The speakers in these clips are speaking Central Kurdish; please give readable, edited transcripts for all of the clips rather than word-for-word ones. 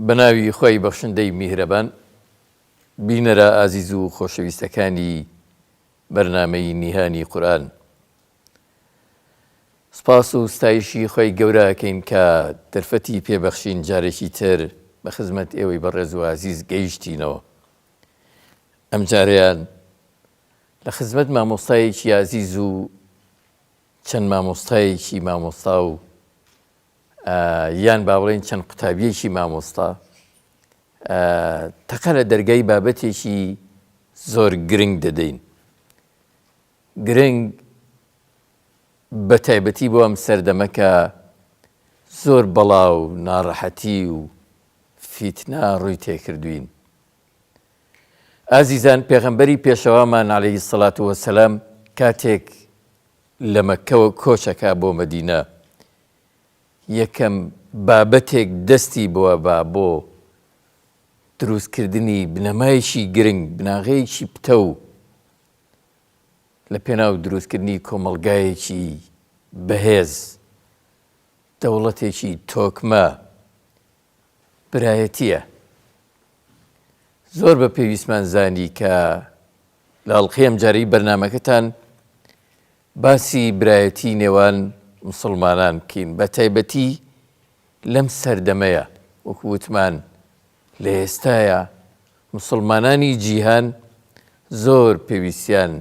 بەناوی خوای بەخشندەی میهرەبان بینەرە ئازیز و خۆشەویستەکانی بەرنامەی نیهانی قورئان سپاس و ستایشی خوای گەورە ئەکەین کە دەرفەتی پێبەخشین جارێکی تر بە خزمەت ئێوەی بەڕێز و ئازیز گەیشتینەوە ئەمجارەیان لە خزمەت مامۆستایەکی ئازیز و چەند مامۆستایەکی مامۆستا و یان با بڵێین چەند قوتابیەکی مامۆستا تەقە لە دەرگای بابەتێکی زۆر گرنگ دەدەین گرنگ بە تایبەتی بۆ ئەم سەردەمە کە زۆر بەڵا و ناڕەحەتی و فیتنا ڕووی تێکردوین ئازیزان پێغەمبەری پێشەوامان علیە الصلوە والسلام کاتێک لە مەککەوە کۆچ ئەکا بۆ مەدینە یەکەم بابەتێک دەستی بۆ با بۆ دروستکردنی بنەمایەکی گرنگ بناغەیەکی پتەو لە پێناو دروستکردنی کۆمەڵگایەکی بەهێز دەوڵەتێکی تۆکمە برایەتییە. زۆر بە پێویستمان زانی کە لە ئەڵقەی ئەمجارەی بەرنامەکەتان باسی برایەتی نێوان مسوڵمانان بکەین بە تایبەتی لەم سەردەمەیە وەکو وتمان لە ئێستایا مسوڵمانانی جیهان زۆر پێویستیان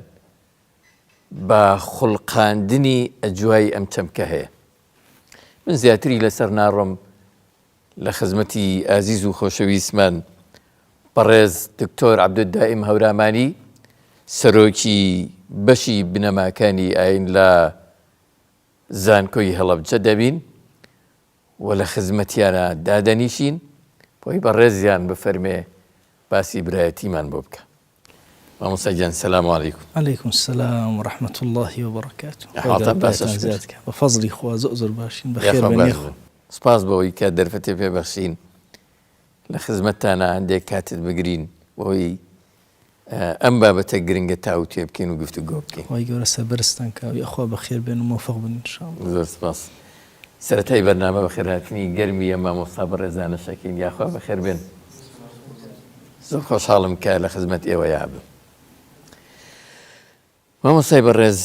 بە خوڵقاندنی ئەجوای ئەم چەمکە هەیە. من زیاتری لەسەر ناڕۆم لە خزمەتی ئازیز و خۆشەویستمان بەڕێز دکتۆر عەبدولدائیم هەورامانی سەرۆکی بەشی بنەماکانی ئاین لە زانکۆی هەڵەبجە دەبین و لە خزمەتیانە دادەنیشین بۆی بەڕێزیان بفەرمێ باسی برایەتیمان بۆ بکە. مامۆستا گیان سلام علیکم. علیکم السلام و رحمە اللە و بەرەکاتو خوا حاڵتان گەورە باشە پایەتان شکر. زیاد کا بە فەزڵی خوا زۆر زۆر باشین بەخێر یاخوا بێن باش یاخوا. بن. سپاس بۆ ئەوەی کە دەرفەتێ پێ بەخشین لە خزمەتتانا هەندێک کاتت بگرین بۆ ئەوەی ئەم بابەتە گرنگە تاوتوێ بکەین و گفتوگۆ بکەین. خوای گەورە سەربەرزتان کا و یاخوا بەخێر بێن و مۆفەق بن ان شاء اللە. زۆر سپاس. سەرەتای بەرنامە بەخێرهاتنی گەرمی ئەم مامۆستا بەڕێزانەش ئەکەین یاخوا بەخێر بێن. زۆر خۆشحاڵم کە لە خزمەت ئێوەیا بم. مامۆستای بەڕێز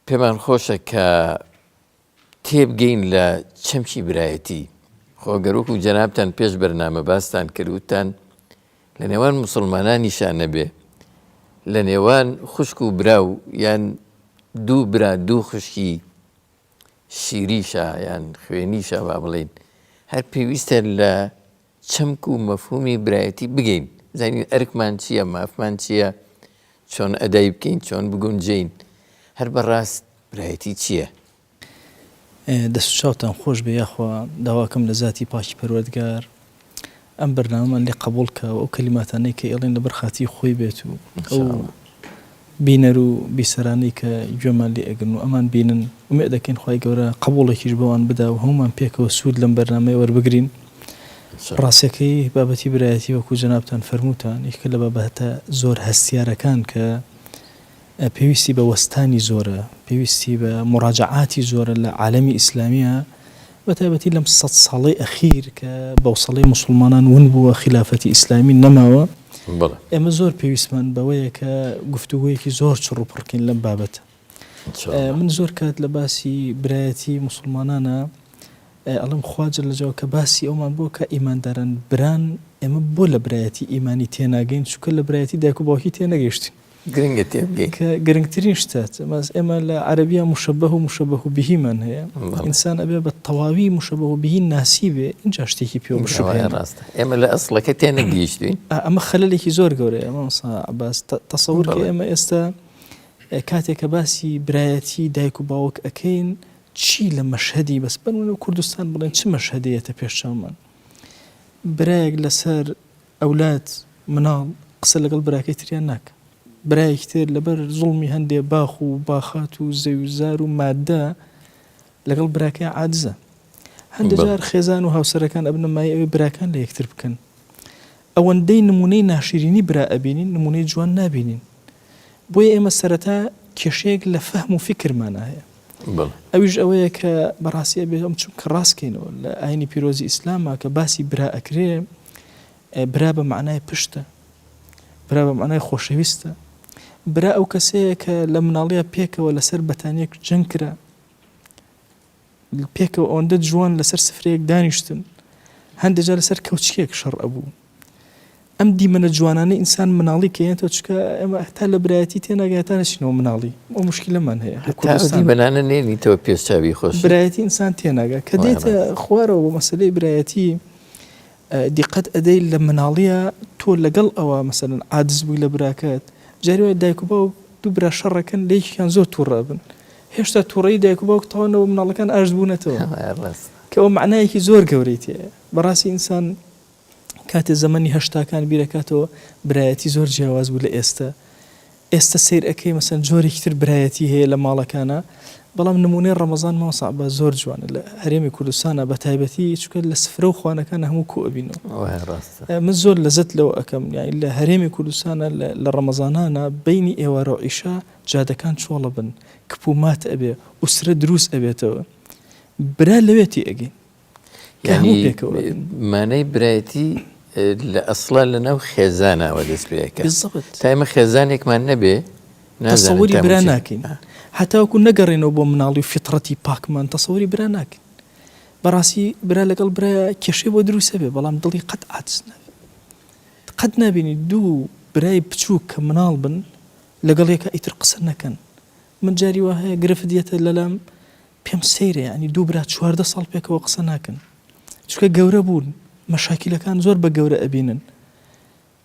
پێمان خۆشە کە تێبگەین لە چەمکی برایەتی خۆ گەر وەکو جەنابتان پێش بەرنامە باستان کرد وتتان لە نێوان موسڵمانانیشا نەبێ لە نێوان خوشک و برا و یان دوو برا دوو خوشکی شیریشا یان خوێنیشا با بڵێین هەر پێویستە لە چەمک و مەفهومی برایەتی بگەین بزانین ئەرکمان چییە مافمان چییە چۆن ئەدای بکەین چۆن بگونجێین هەر بەڕاست برایەتی چییە؟ دەست و چاوتان خۆش بێ یاخوا داواکەم لە زاتی پاکی پەروەردگار ئەم بەرنامەمان لێ قبوڵ کا و ئەو کەلیماتانەی کە ئێڵێن لەبەر خاتری خۆی بێت و ئەو بینەر و بیسەرانەی کە گوێمان لێ ئەگرن و ئەمان بینن ئومێد ئەکەین خوای گەورە قبوڵێکیش بەوان بدا و هەموومان پێکەوە سوود لەم بەرنامەیە وەربگرین ڕاستەکەی بابەتی برایەتی وەکو جەنابتان فەرمووتان یەکێکە لە بابەتە زۆر هەستیارەکان کە پێویستی بە وەستانی زۆرە، پێویستی بە موراجەعاتی زۆرە لە عالەمی ئیسلامییا، بە تایبەتی لەم سەد ساڵەی ئەخیر کە بەوسەڵەی موسڵمانان ون بووە، خیلافەتی ئیسلامی نەماوە، ئێمە زۆر پێویستمان بەوەیە کە گفتوگۆیەکی زۆر چڕ و پڕ کەین لەم بابەتە. من زۆر کات لە باسی برایەتی موسڵمانانا ئەڵێم خوا جل جلاله کە باسی ئەومان بۆ کە ئیمانداران بران، ئێمە بۆ لە برایەتی ئیمانی تێناگەین، چونکە لە برایەتی دایک و باوکی تێنەگەیشتین. گرنگە تێبگەین. کە گرنگترین شتە ماس ئێمە لە عەرەبییا مشبه و مشبه بهیمان هەیە ئینسان ئەبێ بە تەواوی مشبه بهی ناسی بێ ئینجا شتێکی پێوە بشوبهێنێ. ڕاستە ئێمە لە ئەسڵەکە تێنەگەیشتوین. ئەمە خەلەلێکی زۆر گەورەیە مامۆستا عەباس تەسەور کە ئێمە ئێستا کاتێک کە باسی برایەتی دایک و باوک ئەکەین چی لە مەشهەدی بەس بەنمونە کوردستان بڵێن چ مەشهەدێ یەتە پێش چاومان برایەک لەسەر ئەولاد، مناڵ، قسە لەگەڵ براکەی تریان ناکا. برایەکی تر لەبەر زوڵمی هەندێ باخ و باخات و زەوی و زار و ماددە لەگەڵ براکەی عاجزە. هەندێ جار خێزان و هاوسەرەکان ئەبنە مایەی ئەوەی براکان لە یەکتر بکەن. ئەوەندەی نموونەی ناشیرینی برا ئەبینین، نموونەی جوان نابینین. بۆیە ئێمە سەرەتا کێشەیەک لە فەهم و فیکرمانا هەیە. ئەویش ئەوەیە کە بەڕاستی ئەبێ ئەم چونکە ڕاستکەینەوە لە ئاینی پیرۆزی ئیسلاما کە باسی برا ئەکرێ برا بە مەعنای پشتە برا بە مەعنای خۆشەویستە برا ئەو کەسەیە کە لە مناڵیە پێکەوە لەسەر بەتانیەک جەنگ کرا پێکەوە ئەوەندە جوان لەسەر سفرەیەک دانیشتن هەندێک جار لەسەر کەوچکێک شەڕ ئەبوو ئەم دیمەنە جوانانەی ئینسان مناڵی کە یەنتەوە چونکە ئێمە هەتا لە برایەتی تێناگەین هەتا نەچینەوە مناڵی ئەو مشکلەمان هەیە لە هەتا ئەو کوردستان دیمەنانە نێنیتەوە پێش چاوی خۆشی. برایەتی ئینسان تێناگا کە وایە دێتە ڕاستە. خوارەوە بۆ مەسەلەی برایەتی دیقەت ئەدەی لە مناڵیە تۆ لەگەڵ ئەوە مەسەلەن عاجز بووی لە براکەت جاری وایە دایک و باوک دوو برا شەڕەکەن لە یەکێکیان زۆر توڕە ئەبن هێشتا توڕەیی دایک و باوک تەواو نەبوو مناڵەکان ئاشت بوونەتەوە وایە ڕاستە. کە ئەوە مەعنایەکی زۆر گەورەی تێیە بەڕاستی ئینسان کاتێ زەمەنی هەشتاکان بیرەکاتەوە برایەتی زۆر جیاواز بوو لە ئێستە ئێستە سەیر ئەکەی مەسەن جۆرێکی تر برایەتی هەیە لە ماڵەکانا بەڵام نمونەی ڕەمەزان مامۆستا عەباس زۆر جوانە لە هەرێمی کوردستانا بە تایبەتی چونکە لە سفرە و خوانەکانا هەموو کۆ ئەبینەوە وایە ڕاستە. من زۆر لەزەت لەوە ئەکەم یانی لە هەرێمی کوردستانا لە ڕەمەزانانا بەینی ئێوارە و عیشا جادەکان چۆڵ ئەبن کپ و مات ئەبێ ئوسرە دروست ئەبێتەوە برا لەوێ تێ ئەگەین یانی مانای برایەتی لە ئەسڵا لە ناو خێزانەوە دەست پێ ئەکا تا ئێمە خێزانێکمان نەبێ تەسەوری برا ناکەین هەتاوەکو نەگەڕێنەوە بۆ مناڵی و فیتڕەتی پاکمان تەسەوری برا ناکەین بەڕاستی برا لەگەڵ برا کێشەی بۆ دروستە بێ بەڵام دڵی قەت عاجز نابێ قەت نابینی دوو برای بچووک کە مناڵ بن لەگەڵ یەکە ئیتر قسە نەکەن من جاری وا هەیە گرفت یەتە لەلام پێم سەیرە یانی دوو برا 14 ساڵ پێکەوە قسە ناکەن چونکە گەورە بوون مەشاکیلەکان زۆر بە گەورە ئەبینن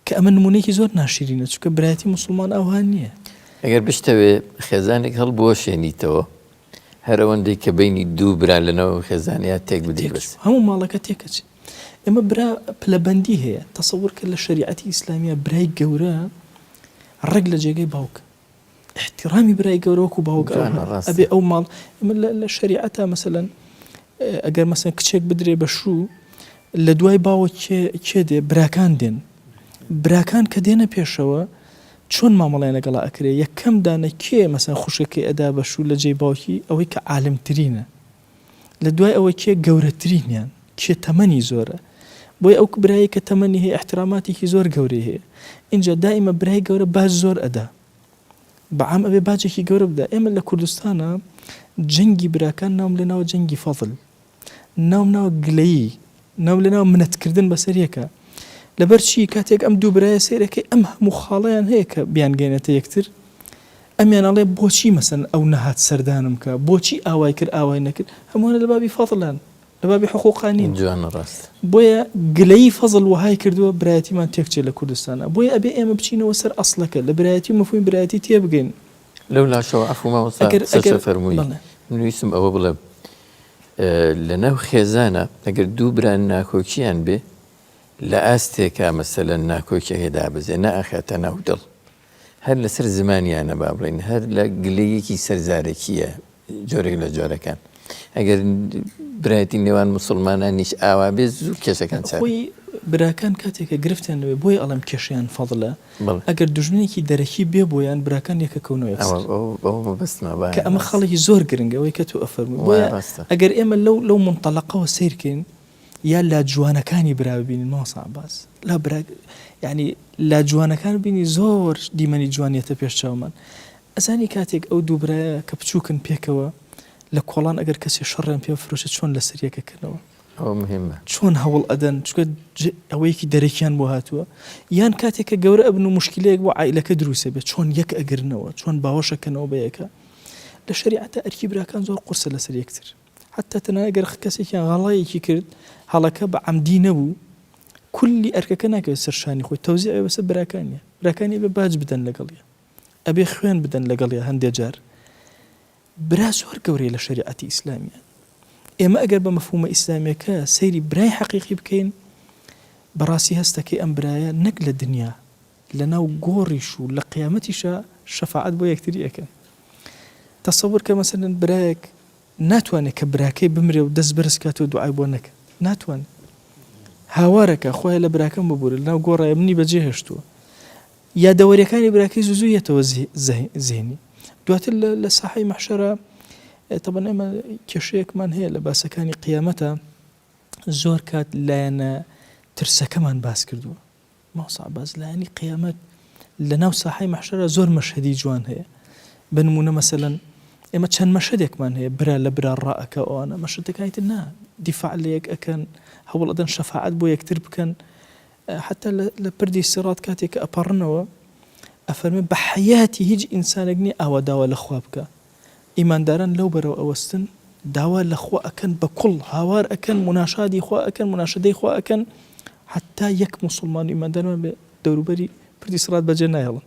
کە ئەمە نمونەیەکی زۆر ناشیرینە چونکە برایەتی موسڵمان ئەوها نییە. ئەگەر بشتەوێ خێزانێک هەڵبوەشێنیتەوە هەر ئەوەندەی کە بەینی دوو برا لەناو ئەو خێزانەیا تێک بدەی بەس. هەموو ماڵەکە تێکەچێ. ئێمە برا پلەبەندی هەیە تەسەور کە لە شەریعەتی ئیسلامییا برای گەورە ڕێک لە جێگەی باوکە. ئیحتیڕامی برای گەورە وەکو باوک ئەبێ ئەو ماڵ لە شەریعەتا مەسەلەن ئەگەر مەسەن کچێک بدرێ بە شوو لە دوای باوە کێ دێ براکان دێن براکان کە دێنە پێشەوە چۆن مامەڵیان لەگەڵا ئەکرێ یەکەم دانە کێ مەسەن خوشکەکەی ئەدا بە شوو لە جێی باوکی ئەوەی کە عالمترینە لە دوای ئەوە کێ گەورەترینیان کێ تەمەنی زۆرە بۆیە ئەو برایەی کە تەمەنی هەیە ئیحتراماتێکی زۆر گەورەی هەیە ئینجا دائیمە برای گەورە باج زۆر ئەدا بە عام ئەبێ باجێکی گەورە بدا ئێمە لە کوردستانا جەنگی براکان ناوم لێ ناوە جەنگی فەزل ناوم ناوە گلەیی ناوم لێ ناوە منەتکردن بەسەر یەکە لەبەر چی کاتێک ئەم دوو برایە سەیرەکەی ئەم هەموو خاڵیان هەیە کە بیانگەینێتە یەکتر ئەمیان ئەڵێ بۆچی مەسەن ئەو نەهات سەردانم کە بۆچی ئاوای کرد ئاوای نەکرد هەمووانە لە بابی فەزلان لە بابی حقوقا نین. جوانە ڕاستە. بۆیە گلەیی فەزڵ وەهای کردووە برایەتیمان تێکچێ لە کوردستانا بۆیە ئەبێ ئێمە بچینەوە سەر ئەسڵەکە لە برایەتی و مەفهومی برایەتی تێبگەین. لەو لاشەوە عەفو مامۆستا ئەگەر قسەشە ئەگەر فەرمووی بەڵێ. من ویستم ئەوە بڵێم لە ناو خێزانا ئەگەر دوو برا ناکۆکیان بێ لە ئاستێکا مەسەلەن ناکۆکیەکە دابەزێ نائەخاتە ناو دڵ هەر لەسەر زمانیانە با بڵێین هەر لە گلەیەکی سەر زارەکییە جۆرێک لە جۆرەکان ئەگەر برایەتی نێوان موسڵمانانیش ئاوا بێ زوو کێشەکان چارە. خۆی براکان کاتێک کە گرفتیان لەوێ بۆیە ئەڵێم کێشەیان فەزلە ئەگەر دوژمنێکی دەرەکی بێ بۆیان براکان یەکەکەونەوە یەکسەر ئەوە مەبەستمە کە ئەمە خاڵێکی زۆر گرنگە ئەوەی کە تۆ ئەفەرمووی بۆیە ئەگەر ئێمە لەو لەو مونتەلەقەوە سەیر کەین یا لا جوانەکانی برا ببینین مامۆستا عەباس لا برا یعنی لا جوانەکان بینی زۆر دیمەنی جوانیەتە پێش چاومان ئەزانی کاتێک ئەو دوو برایە کە بچووکن پێکەوە لە کۆڵان ئەگەر کەسێ شەڕیان پێ بفرۆشێت چۆن لەسەر یەکەکەنەوە ئەوە مهمە چۆن هەوڵ ئەدەن چونکە ئەوەیەکی دەرەکیان بۆ هاتووە یان کاتێک کە گەورە ئەبن و مشکلەیەک بۆ عیلەکە دروستە بێت چۆن یەک ئەگرنەوە چۆن باوەشەکەنەوە بە یەکە لە شەریعەتە ئەرکی براکان زۆر قورسە لەسەر یەکتر حەتتا تەنانەت گەر کەسێکیان غەڵەیەکی کرد هەڵەکە بە عەمدی نەبوو کولی ئەرکەکە ناکەوێت سەر شانی خۆی تەوزیع ئەبێ بەسەر براکانیا براکانی ئەبێ باج بدەن لەگەڵیا ئەبێ خوێن بدەن لەگەڵیا هەندێ جار برا زۆر گەورەیە لە شەریعەتی ئیسلامیە ئێمە ئەگەر بە مەفهومە ئیسلامیەکە سەیری برای حەقیقی بکەین بەڕاستی هەستەکەی ئەم برایە نەک لە دنیا لەناو گۆڕیش و لە قیامەتیشا شەفاعەت بۆ یەکتری ئەکەن تەسەور کە مەسەلەن برایەک ناتوانێت کە براکەی بمرێ و دەست بەرز کاتەوە دوعای بۆ نەکە ناتوانێت هاوارەکە خۆیان لە براکەم ببورە لەناو گۆڕایە منی بەجێ هێشتووە یادەوەریەکانی براکەی زوو زوو یەتەوە زهنی دواتر لە ساحەی مەحشەرە. تەبەن ئێمە کێشەیەکمان هەیە لە باسەکانی قیامەتە زۆر کات لایەنە ترسەکەمان باس کردووە مامۆستا عەباس لایەنی قیامەت لە ناو ساحەی مەحشەرا زۆر مەشهەدی جوان هەیە بە نمونە مەسەلەن ئێمە چەند مەشهەدێکمان هەیە برا لە برا ڕائەکا ئەوانە مەشهەدەکانی تر نا دیفاع لە یەک ئەکەن هەوڵ ئەدەن شەفاعەت بۆ یەکتر بکەن حتا لە پردی سیڕات کاتێک کە ئەپەڕنەوە ئەفەرمێ بە حەیاتی هیچ ئینسانێک نییە ئاوا داوا لە خوا بکا ئیمانداران لەو بەرەوە ئەوەستن داوا لە خوا ئەکەن بە کوڵ هاوار ئەکەن موناشادی خوا ئەکەن موناشەدەی خوا ئەکەن حەتا یەک موسڵمان و ئیماندارمان بێ دەوروبەری پردی سڕات بەجێ نایەڵن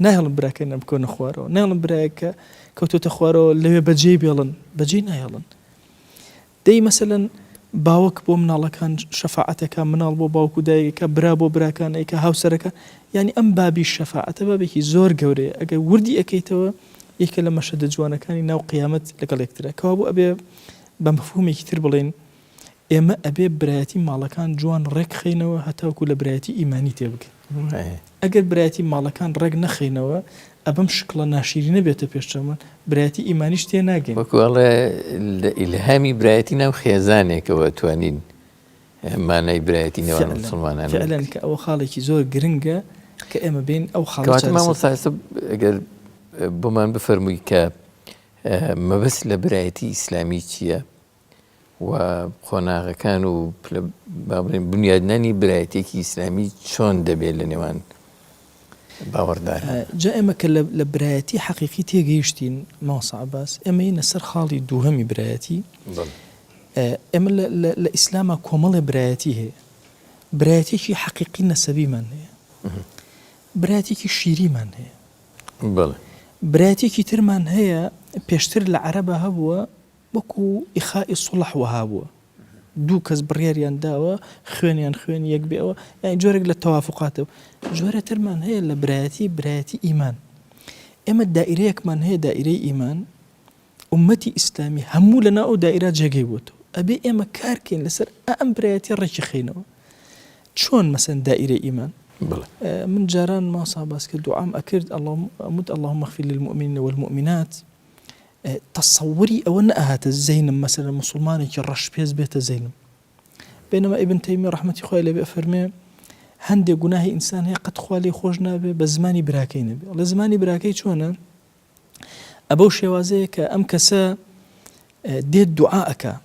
نایەڵن براکەیان بکەونە خوارەوە نایەڵن برایەک کە کەوتۆتە خوارەوە لەوێ بەجێی بێڵن بەجێی نایەڵن دەی مەسەلەن باوک بۆ مناڵەکان شەفاعەت ئەکا، مناڵ بۆ باوک و دایک ئەیکا، برا بۆ براکان ئەیکا، هاوسەرەکە، یانی ئەم بابی شەفاعەتە بابێکی زۆر گەورەیە ئەگەر وردی ئەکەیتەوە یەکێ لە مەشهەدە جوانەکانی ناو قیامەت لەگەڵ یەکترە کەوابوو ئەبێ بە مەفهومێکی تر بڵێین ئێمە ئەبێ برایەتی ماڵەکان جوان ڕێک خەینەوە هەتاکو لە برایەتی ئیمانی تێبگەین. ئەگەر برایەتی ماڵەکان ڕێک نەخەینەوە ئەبەم شکڵە ناشیرینە بێتە پێش چاومان برایەتی ئیمانیش تێ ناگەین. وەکو ئەڵێ لە ئیلهامی برایەتی ناو خێزانێکەوە توانین مانای برایەتی نێوان موسڵمانان فعلا فعلا کە ئەوە خاڵێکی زۆر گرنگە کە ئێمە بێین ئەو خاڵە کەواتە چارەسەر مامۆستا ئێستا ئەگەر بۆمان بفەرمووی کە مەبەست لە برایەتی ئیسلامی چییە؟ و قۆناغەکان و با بڵێین بنیادنانی برایەتیەکی ئیسلامی چۆن دەبێت لە نێوان باوەڕداران؟ جا ئێمە کە لە برایەتی حەقیقی تێگەیشتین مامۆستا عەباس ئێمە یینە سەر خاڵی دووهەمی برایەتی ئێمە لە ئیسلاما کۆمەڵێ برایەتی هەیە برایەتێکی حەقیقی نەسەبیمان هەیە برایەتێکی شیریمان هەیە برایەتێکی ترمان هەیە پێشتر لە عەرەبا هەبووە وەکو ئیخائی سوڵح وەها بووە دوو کەس بڕیاریان داوە خوێنیان خوێنی یەک بێ ئەوە یانی جۆرێک لە تەوافقاتە و جۆرە ترمان هەیە لە برایەتی برایەتی ئیمان ئێمە دائیرەیەکمان هەیە دائیرەی ئیمان ئومەتی ئیسلامی هەموو لەناو ئەو دائیرە جێگەی بۆتەوە ئەبێ ئێمە کارکەین لەسەر ئەم برایەتی ڕێکی خەینەوە چۆن مەسەن دائیرەی ئیمان من جاران ماسا باس کرد دوعام ئەکرد اللهم اللهم اغفر للمؤمنین والمؤمنات تەسەوری ئەوە نەئەهاتە زەینم مەسەلەن موسڵمانێکی ڕەش پێست بێتە زەینم بێنەما ئیبن تەیمیە ڕەحمەتی خوای لێبێ ئەفەرمێ هەندێک گوناهی ئینسان هەیە قەت خوا لێی خۆش نابێ بە زمانی براکەی نەبێ ئەڵێ زمانی براکەی چۆنە ئەبەو شێوازەیە کە ئەم کەسە دێت دوعا ئەکا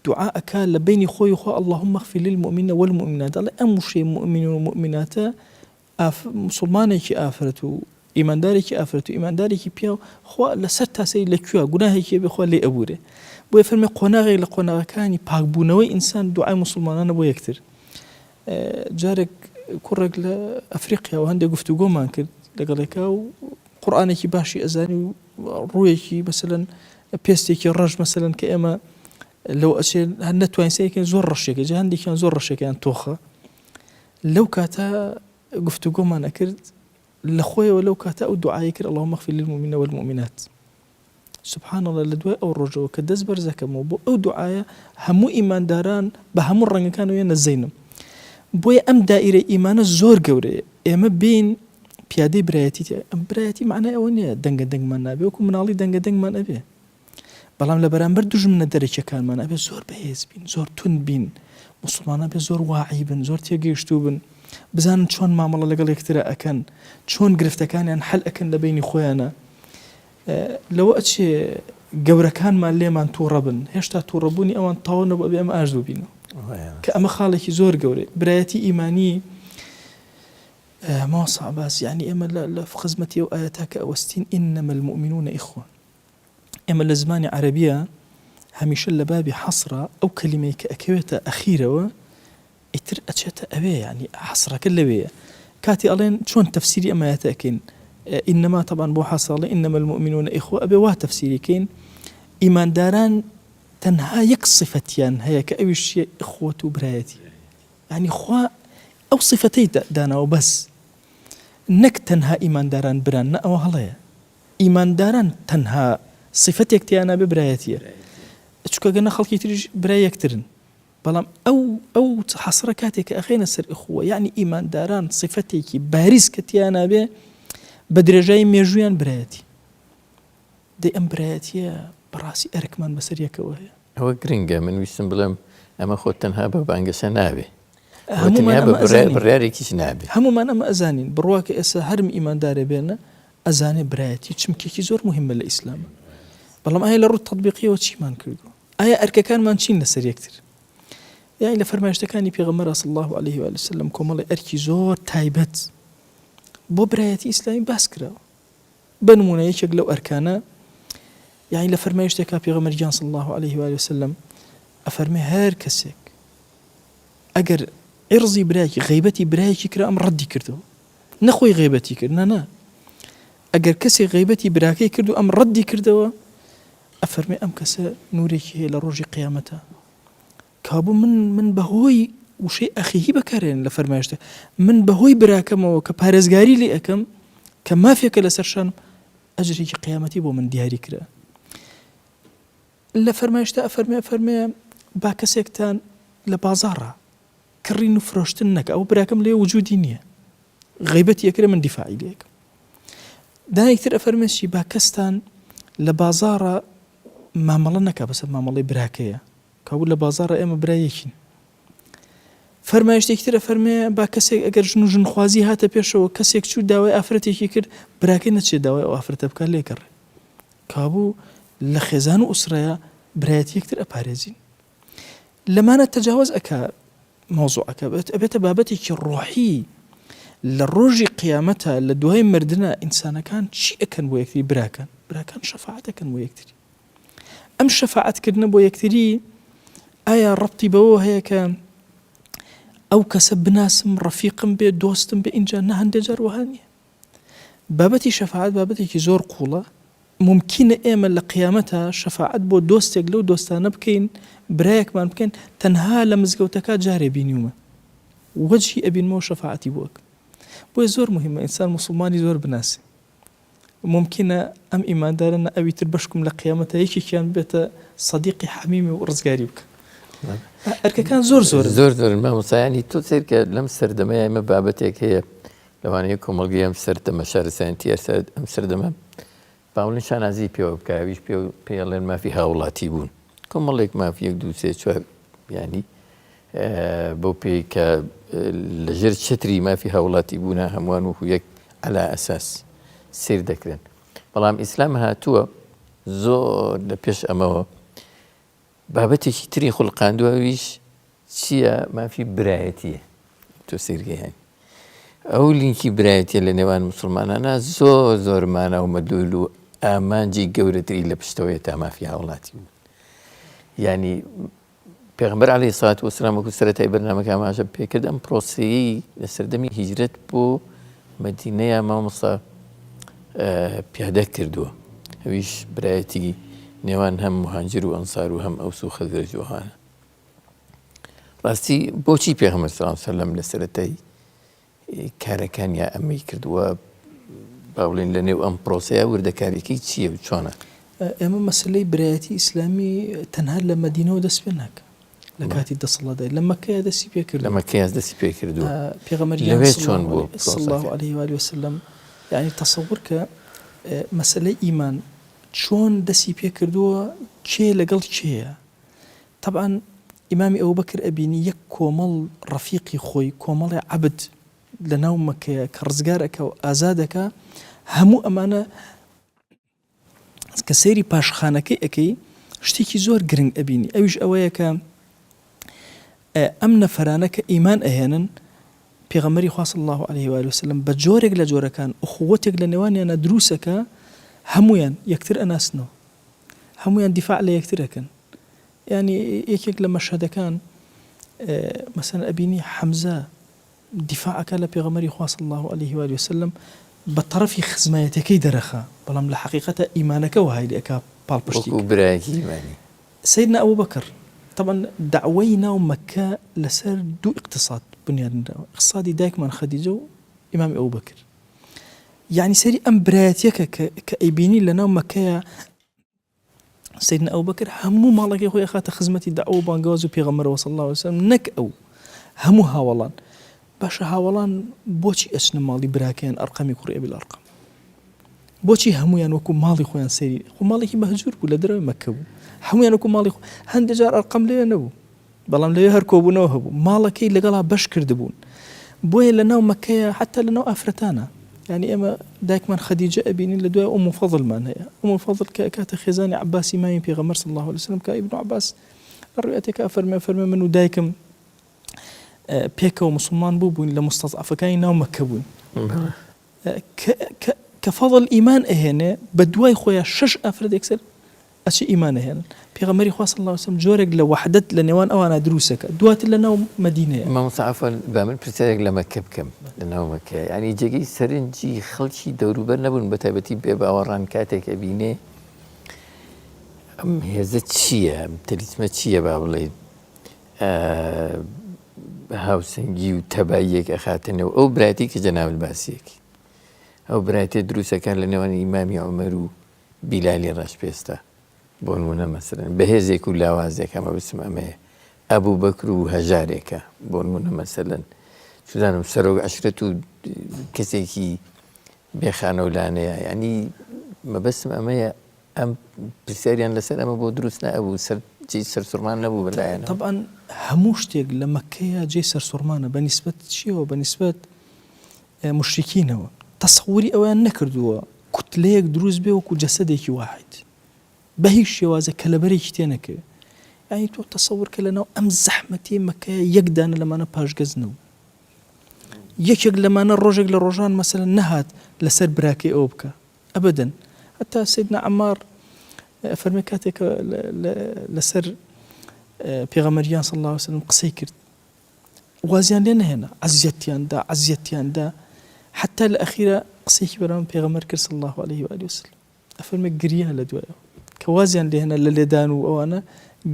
دوعا ئەکا لە بینی خۆی خوا اللهم اغفر للمؤمنین والمؤمنات ئەڵێ ئەم وشەی مؤمنون و مؤمناتە ئاف موسڵمانێکی ئافرەت و ئیماندارێکی ئافرەت و ئیماندارێکی پیاو خوا لەسەر تاسەری لە کوێ گوناهێکی هەبێ خوا لێ ئەبورێ بۆیە فەرمی قۆناغێک لە قۆناغەکانی پاکبوونەوەی ئینسان دوعای موسڵمانانە بۆ یەکتر جارێک کوڕێک لە ئەفریقیاوە هەندێک گفتوگۆمان کرد لەگەڵێکا و قورئانێکی باشی ئەزانی و ڕوویەکی مەسەلەن پێستێکی ڕەش مەسەلەن کە ئێمە لەو ئەچێ هەر نەتوانین سەیرکەین زۆر ڕەشێکە جا هەندێکیان زۆر ڕەشێکیان تۆخە لەو کاتە گفتوگۆمان ئەکرد لە خۆیەوە لەو کاتە ئەو دوعای کرد اللهم اغفر للمؤمنین والمؤمنات سبحان اللە لە دوای ئەو ڕۆژەوە کە دەست بەرزەکەمەوە بۆ ئەو دوعایە هەموو ئیمانداران بە هەموو ڕەنگەکانەوە یەنە زەینم بۆیە ئەم دائیرە ئیمانە زۆر گەورەیە ئێمە بین پیادەی برایەتی ئەم برایەتی معنای ئەوە نییە دەنگە دەنگمان نابێ وەکو مناڵی دەنگە دەنگمان ئەبێ بەڵام لە بەرامبەر دوژمنە دەرەکیەکانمان ئەبێ زۆر بەهێز بین، زۆر توند بین، موسڵمانان ئەبێ زۆر واعی بن، زۆر تێگەیشتوو بن، بزانن چۆن مامەڵە لەگەڵ یەکترا ئەکەن، چۆن گرفتەکانیان حەل ئەکەن لە بەینی خۆیانا. لەوە ئەچێ گەورەکانمان لێمان تووڕە بن، هێشتا تووڕەبوونی ئەوان تەواو نەبوو ئەبێ ئێمە ئاشت ببینەوە. کە ئەمە خاڵێکی زۆر گەورەیە. برایەتی ئیمانی مامۆستا عەباس یانی ئێمە لە خزمەتی ئەو ئایەتە کە ئەوەستین انما المؤمنون اخوە ئێمە لە زمانی عەرەبییا هەمیشە لە بابی حەسرا ئەو کەلیمەی کە ئەکەوێتە ئەخیرەوە ئیتر ئەچێتە ئەوێ یانی حەسرەکە لەوێیە کاتی ئەڵێن چۆن تەفسیری ئەم ئایەتە ئەکەین ئینما تەبان بۆ حەسر ئەڵێ ئینما المؤمنون ئیخوە ئەبێ وا تەفسیری کەین ئیمانداران تەنها یەک سفەتیان هەیە کە ئەویش چییە ئیخوەت و برایەتی یانی خوا ئەو سفەتەی داناوە بەس نەک تەنها ئیمانداران بران نە ئەوە هەڵەیە ئیمانداران تەنها سیفەتێک تیانا بێ برایەتیە چونکە گەر نە خەڵکی تریش برای یەکترن بەڵام ئەو ئەو حەسرە کاتێک کە ئەخەینە سەر ئیخوە یعنی ئیمانداران سیفەتێکی باریز کە تیانا بێ بە درێژایی مێژوویان برایەتی دەی ئەم برایەتیە. بەڕاستی ئەرکمان بەسەر یەکەوە هەیە. ئەوە گرنگە، من ویستم بڵێم ئەمە خۆ تەنها بە بانگەشە نابێ، هەموومان ئەمە ئەزانین، بڕیارێکیش نابێ. هەموومان ئەمە ئەزانین، بڕوا کە ئێستا هەرم ئیماندارێ بێنە ئەزانێ برایەتی چمکێکی زۆر موهیمە لە ئیسلامە، بەڵام ئایا لە ڕووی تەتبیقیەوە چیمان کردووە؟ ئایا ئەرکەکانمان چین لەسەر یەکتر؟ یانی لە فەرمایشتەکانی پێغەمبەر صلی اللە علیه و آله وسلم کۆمەڵی ئەرکی زۆر تایبەت بۆ برایەتی ئیسلامی باس کراوە. بە نموونە یەکێک لەو ئەرکانە یانی لە فەرمایشتێکا پێغەمبەر گیان صلی اللە علیه و آله وسلم ئەفەرمێ هەر کەسێک ئەگەر عرضی برایەکی غیبەتی برایەکی کرا ئەم ڕەدی کردەوە نەخۆی غیبەتی کرد نا نا ئەگەر کەسێک غیبەتی براکەی کرد و ئەم ڕەدی کردەوە ئەفەرمێ ئەم کەسە نورێکی هەیە لە ڕۆژی قیامەتە کابوو من من بەهۆی وشەی ئەخیهی بەکارێن لە فەرمایشتە من بەهۆی براکەمەوە کە پارێزگاری لێ ئەەکەم کە مافێکە لەسەر شانم ئەجرێکی قیامەتی بۆ من دیاری کرا لە فەرمایشتە ئەفەرمێ ئەفەرمێ با کەسێکتان لە بازاڕە کڕین و فرۆشتن نەکە ئەو براکەم لێ وجودی نییە غیبەتی ئەکرێ من دیفاعی لێکم دایکتر ئەفەرمێ چی با کەستان لە بازاڕە مامەڵە نەکا بەسەر مامەڵەی براکەیە کابوو لە بازاڕە ئێمە برای یەکین فەرمایشتێکی تر ئەفەرمێ با کەسێک ئەگەر ژن و ژنخوازی هاتە پێشەوە کەسێک چوو داوای ئافرەتێکی کرد براکەی نەچێت داوای ئەو ئافرەتە بکات لێگەڕێ کابوو لە خێزان و ئوسرەیە برایەتی یەکتر ئەپارێزین لەمانە تەجاوەز ئەکا مەوزوعەکە ئەبێتە بابەتێکی ڕۆحی لە ڕۆژی قیامەتە لە دوای مردنە ئینسانەکان چی ئەکەن بۆ یەکتری براکەن براکان شەفاعەت ئەکەن بۆ یەکتری ئەم شەفاعەت کردنە بۆ یەکتری ئایا ڕەبتی بەوە هەیە کە ئەو کەسە بناسم ڕەفیقم بێ دۆستم بێ ئینجا نە هەندێک جار وەها نییە بابەتی شەفاعەت بابەتێکی زۆر قوڵە مومکینە ئێمە لە قیامەتا شەفاعەت بۆ دۆستێک لەو دۆستانە بکەین برایەکمان بکەین تەنها لە مزگەوتەکە جارێ بینیومە وەجهی ئەبینمەوە شەفاعەتی بۆ ئەکەم بۆیە زۆر موهیمە ئینسان موسڵمانی زۆر بناسێ مومکینە ئەم ئیماندارە نە ئەوی تر بەشکم لە قیامەتا یەکێکیان ببێتە سەدیقی حەمیمی و ڕزگاری بکە ئەرکەکان زۆر زۆر زۆر زۆر مامۆستایانی تۆ سەیرکە لەم سەردەمەیە ئێمە بابەتێک هەیە لەوانەیە کۆمەڵگەی ئەم سەردەمە شارستانیەتی ئەم سەردەمە باوڵین شانازی پێوە بکە ئەویش پێ پێڵێن مافی هاوڵاتی بوون کۆمەڵێک ماف یەک دوو سێ چوار ینی بەو پێی کە لەژێر چتری مافی هاوڵاتی بوونە هەمووان وەکو یەک علا ئەساس سیر دەکرێن بەڵام ئیسلام هاتووە زۆر لە پێش ئەمەوە بابەتێکی تری خولقاندووە ئەویش چییە؟ مافی برایەتییە. تۆ سەیرکە یانی ئەو لینکی برایەتیە لە نێوان موسڵمانانا زۆر زۆر مانا و مەدلول و ئامانجی گەورەتری لە پشتەوەیە تا مافی هاوڵاتی بوون. یانی پێغەمبەر عەلەیهی سڵات وەسلام وەکو سەرەتای بەرنامەکە ئاماژە پێکرد ئەم پرۆسەیەی لە سەردەمی هیجرەت بۆ مەدینەیە مامۆستا پیادە کردووە ئەویش برایەتی نێوان هەم مهاجر و ئەنسار و هەم ئەوس و خەزرەج و ئەوانە ڕاستی بۆچی پێغەمبەر صلی الله علیه وسلم لە سەرەتای کارەکانیا ئەمەی کردووە با بڵێین لە نێو ئەم پرۆسەیە وردەکاریەکەی چییە و چۆنە؟ ئێمە مەسەلەی برایەتی ئیسلامی تەنها لە مەدینەوە دەست پێ ناکا لە کاتی دەسەڵاتداری لە مەککەیا دەستی پێ کردووە. لە مەککەیا دەستی پێ کردووە. پێغەمبەر گیان لەوێ چۆن بووە صلی الله علیه و آله وسلم یعنی تەسەور کە مەسەلەی ئیمان چۆن دەستی پێ کردووە کێ لەگەڵ کێیە تەبعەن ئیمامی ئەبوبەکر ئەبینی یەک کۆمەڵ ڕەفیقی خۆی کۆمەڵێ عەبد لە ناو مەکەیە کە ڕزگار ئەکا و ئازاد ئەکا هەموو ئەمانە کە سەیری پاشخانەکەی ئەکەی شتێکی زۆر گرنگ ئەبینی ئەویش ئەوەیە کە ئەم نەفەرانە کە ئیمان ئەهێنن پێغەمبەری خوا صلی الله علیه و آله وسلم بە جۆرێک لە جۆرەکان ئوخوەتێک لە نێوانیانە دروستەکە هەمویان یەکتر ئەناسنەوە هەمویان دیفاع لە یەکتر ئەکەن یانی یەکێک لە مەشهەدەکان مەسەن ئەبینی حەمزە دیفاع ئەکا لە پێغەمبەری خوا صلی اللە علیه و آله وسلم بە تەڕەفی خزمایەتەکەی دەرەخا بەڵام لە حەقیقەتا ئیمانەکە وەهای لێ ئەکا پاڵپشتی وەکو برایەکی ئیمانی. سەیدنا ئەبوبەکر تەبعەن دەعوەی ناو مەککە لەسەر دوو ئیقتساد بنیاد نراوە ئیقتسادی دایکمان خەدیجە و ئیمامی ئەبوبەکر یانی سەیری ئەم برایەتیەکە کە ئەیبینی لەناو مەککەیا سەیدنا ئەبوبەکر هەموو ماڵەکەی خۆی ئەخاتە خزمەتی دەعوە و بانگەواز و پێغەمبەرەوە صلی اللە علیه وسلم نەک ئەو هەموو هاوەڵان باشە هاوەڵان بۆچی ئەچنە ماڵی براکەیان ئەرقەمی کوڕی ئەبی ئەرقەم؟ بۆچی هەموویان وەکو ماڵی خۆیان سەیری خۆ ماڵێکی مەهجور بوو لە دەرەوەی مەککە بوو هەموویان وەکو ماڵی خۆ هەندێک جار ئەرقەم لەوێ نەبوو بەڵام لەوێ هەر کۆبوونەوە هەبوو ماڵەکەی لەگەڵا بەش کردبوون بۆیە لە ناو مەکەیە حتا لە ناو ئافرەتانە یعنی ئێمە دایکمان خەدیجە ئەبینین لە دوای ئوم فەضلمان هەیە ئوم فەضل کە کاتە خێزانی عەباسی مامی پێغەمبەر صلی الله علیه وسلم کە ئیبن عەباس لە ڕویەتێکا فەرمێ فەرمێ من و دایکم پێکەوە مسلمان بوو بووین لە مستەزعەفەکانی ناو مەکە بووین کە فەضل ئیمان ئەهێنێ بە دوای خۆیان شەش ئافرەت یەکسەر ئەچێ ئیمان ئەهێنن پێغەمبەری خوا صلی اللە علیە وسلم جۆرێک لە وەحدەت لە نێوان ئەوانە دروستەکە دواتر لە ناو مەدینەیە. مامۆستا عەفوەن با من پرسیارێک لە مەککە بکەم لە ناو مەککە یانی جێگەی سەرنجی خەڵکی دەوروبەر نەبوون بە تایبەتی بێ باوەڕان کاتێک ئەبینێ ئەم هێزە چییە ئەم تەلیسمە چییە با بڵێین هاوسەنگی و تەباییەک ئەخاتە نێو ئەو برایەتی کە جەنابت باسیەکی ئەو برایەتیە دروستەکان لە نێوان ئیمامی عومەر و بیلالی ڕەشپێستە بۆ نمونە مەسەلەن بەهێزێک و لاوازێکە مەبەستم ئەمەیە ئەبوبەکر و هەژارێکە بۆ نمونە مەسەلەن چزانم سەرۆک عەشرەت و کەسێکی بێخانە و لانەیە یعنی مەبەستم ئەمەیە ئەم پرسیاریان لەسەر ئەمە بۆ دروست نەبوو سەر جێی سەرسوڕمان نەبوو بەلایەنەوە؟ تەبعەن هەموو شتێک لە مەککەیە جێی سەرسوڕمانە بە نیسبەت چیەوە بە نیسبەت موشریکینەوە تەسەوری ئەوەیان نەکردووە کوتلەیەک دروست بێ وەکو جەسەدێکی واحید بە هیچ شێوازێک کەلەبەرێکی تێ نەکەوێ یانی تۆ تەسەور کە لەناو ئەم زەحمەتیەی مەککەیە یەک دانە لەمانە پاشگەز نەبوو یەکێک لەمانە ڕۆژێک لە ڕۆژان مەسەلەن نەهات لەسەر براکەی ئەوە بکە ئەبەدەن هەتا سەیدنا عەمار ئەفەرمێ کاتێک کە لەسەر پێغەمبەر گیان صلی اللە علیه وسلم قسەی کرد وازیان لێ نەهێنا عەزیەتیان دا عەزیەتیان دا حتا لە ئەخیرا قسەیەکی بەرامبەر پێغەمبەر کرد صلی الله علیه و آله وسلم ئەفەرمێ گریا لە دوایەوە کە وازیان لێهێنا لە لێدان و ئەوانە